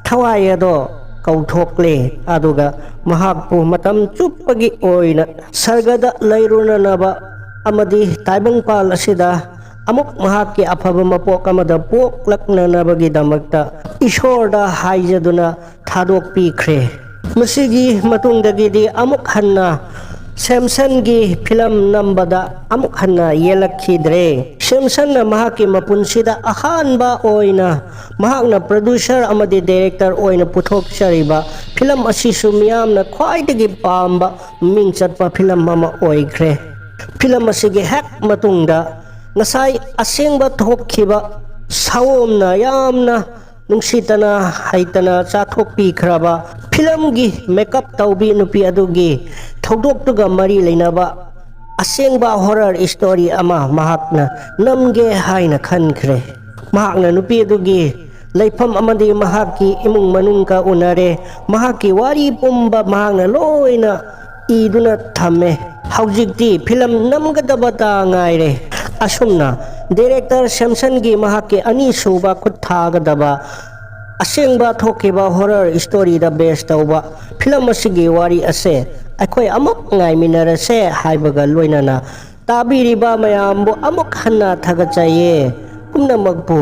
ꯊꯋꯥꯏ ꯑꯗꯣ ꯀꯧꯊꯣꯛꯂꯦ꯫ ꯑꯗꯨꯒ ꯃꯍꯥꯛꯄꯨ ꯃꯇꯝ ꯆꯨꯞꯄꯒꯤ ꯑꯣꯏꯅ ꯁꯔꯒꯗ ꯂꯩꯔꯨꯅꯅꯕ ꯑꯃꯗꯤ ꯇꯥꯏꯕꯪꯄꯥꯜ ꯑꯁꯤꯗ ꯑꯃꯨꯛ ꯃꯍꯥꯛꯀꯤ ꯑꯐꯕ ꯃꯄꯣꯛ ꯑꯃꯗ ꯄꯣꯛꯂꯛꯅꯅꯕꯒꯤꯗꯃꯛꯇ ꯏꯁꯣꯔꯗ ꯍꯥꯏꯖꯗꯨꯅ ꯊꯥꯗꯣꯛꯄꯤꯈ꯭ꯔꯦ꯫ ꯃꯁꯤꯒꯤ ꯃꯇꯨꯡꯗꯒꯤꯗꯤ ꯑꯃꯨꯛ ꯍꯟꯅ ꯁꯦꯝꯁꯟꯒꯤ ꯐꯤꯂꯝ ꯅꯝꯕꯗ ꯑꯃꯨꯛ ꯍꯟꯅ ꯌꯦꯜꯂꯛꯈꯤꯗ꯭ꯔꯦ꯫ ꯁꯦꯝꯁꯟꯅ ꯃꯍꯥꯛꯀꯤ ꯃꯄꯨꯟꯁꯤꯗ ꯑꯍꯥꯟꯕ ꯑꯣꯏꯅ ꯃꯍꯥꯛꯅ ꯄ꯭ꯔꯣꯗ꯭ꯌꯨꯁꯔ ꯑꯃꯗꯤ ꯗꯥꯏꯔꯦꯛꯇꯔ ꯑꯣꯏꯅ ꯄꯨꯊꯣꯛꯆꯔꯤꯕ ꯐꯤꯂꯝ ꯑꯁꯤꯁꯨ ꯃꯤꯌꯥꯝꯅ ꯈ꯭ꯋꯥꯏꯗꯒꯤ ꯄꯥꯝꯕ ꯃꯃꯤꯡ ꯆꯠꯄ ꯐꯤꯂꯝ ꯑꯃ ꯑꯣꯏꯈ꯭ꯔꯦ꯫ ꯐꯤꯂꯝ ꯑꯁꯤꯒꯤ ꯍꯦꯛ ꯃꯇꯨꯡꯗ ꯉꯁꯥꯏ ꯑꯁꯦꯡꯕ ꯊꯣꯛꯈꯤꯕ ꯁꯥꯋꯣꯝꯅ ꯌꯥꯝꯅ ꯅꯨꯡꯁꯤꯇꯅ ꯍꯩꯇꯅ ꯆꯥꯊꯣꯛꯄꯤꯈ꯭ꯔꯕ ꯐꯤꯂꯝꯒꯤ ꯃꯦꯀꯞ ꯇꯧꯕꯤ ꯅꯨꯄꯤ ꯑꯗꯨꯒꯤ ꯊꯧꯗꯣꯛꯇꯨꯒ ꯃꯔꯤ ꯂꯩꯅꯕ ꯑꯁꯦꯡꯕ horror story ꯑꯃ ꯃꯍꯥꯛꯅ ꯅꯝꯒꯦ ꯍꯥꯏꯅ ꯈꯟꯈ꯭ꯔꯦ꯫ ꯃꯍꯥꯛꯅ ꯅꯨꯄꯤ ꯑꯗꯨꯒꯤ ꯂꯩꯐꯝ ꯑꯃꯗꯤ ꯃꯍꯥꯛꯀꯤ ꯏꯃꯨꯡ ꯃꯅꯨꯡꯒ ꯎꯅꯔꯦ꯫ ꯃꯍꯥꯛꯀꯤ ꯋꯥꯔꯤ ꯄꯨꯝꯕ ꯃꯍꯥꯛꯅ ꯂꯣꯏꯅ ꯏꯗꯨꯅ ꯊꯝꯃꯦ꯫ ꯍꯧꯖꯤꯛꯇꯤ ꯐꯤꯂꯝ ꯅꯝꯒꯗꯕꯇ ꯉꯥꯏꯔꯦ꯫ ꯑꯁꯨꯝꯅ director ꯁꯦꯝꯁꯟꯒꯤ ꯃꯍꯥꯛꯀꯤ ꯑꯅꯤꯁꯨꯕ ꯈꯨꯠ ꯊꯥꯒꯗꯕ ꯑꯁꯦꯡꯕ ꯊꯣꯛꯈꯤꯕ horror story ꯗ base ꯇꯧꯕ ꯐꯤꯂꯝ ꯑꯁꯤꯒꯤ ꯋꯥꯔꯤ ꯑꯁꯦ ꯑꯩꯈꯣꯏ ꯑꯃꯨꯛ ꯉꯥꯏꯃꯤꯟꯅꯔꯁꯦ ꯍꯥꯏꯕꯒ ꯂꯣꯏꯅꯅ ꯇꯥꯕꯤꯔꯤꯕ ꯃꯌꯥꯝꯕꯨ ꯑꯃꯨꯛ ꯍꯟꯅ ꯊꯥꯒꯠꯆꯩꯌꯦ꯫ ꯄꯨꯝꯅꯃꯛꯄꯨ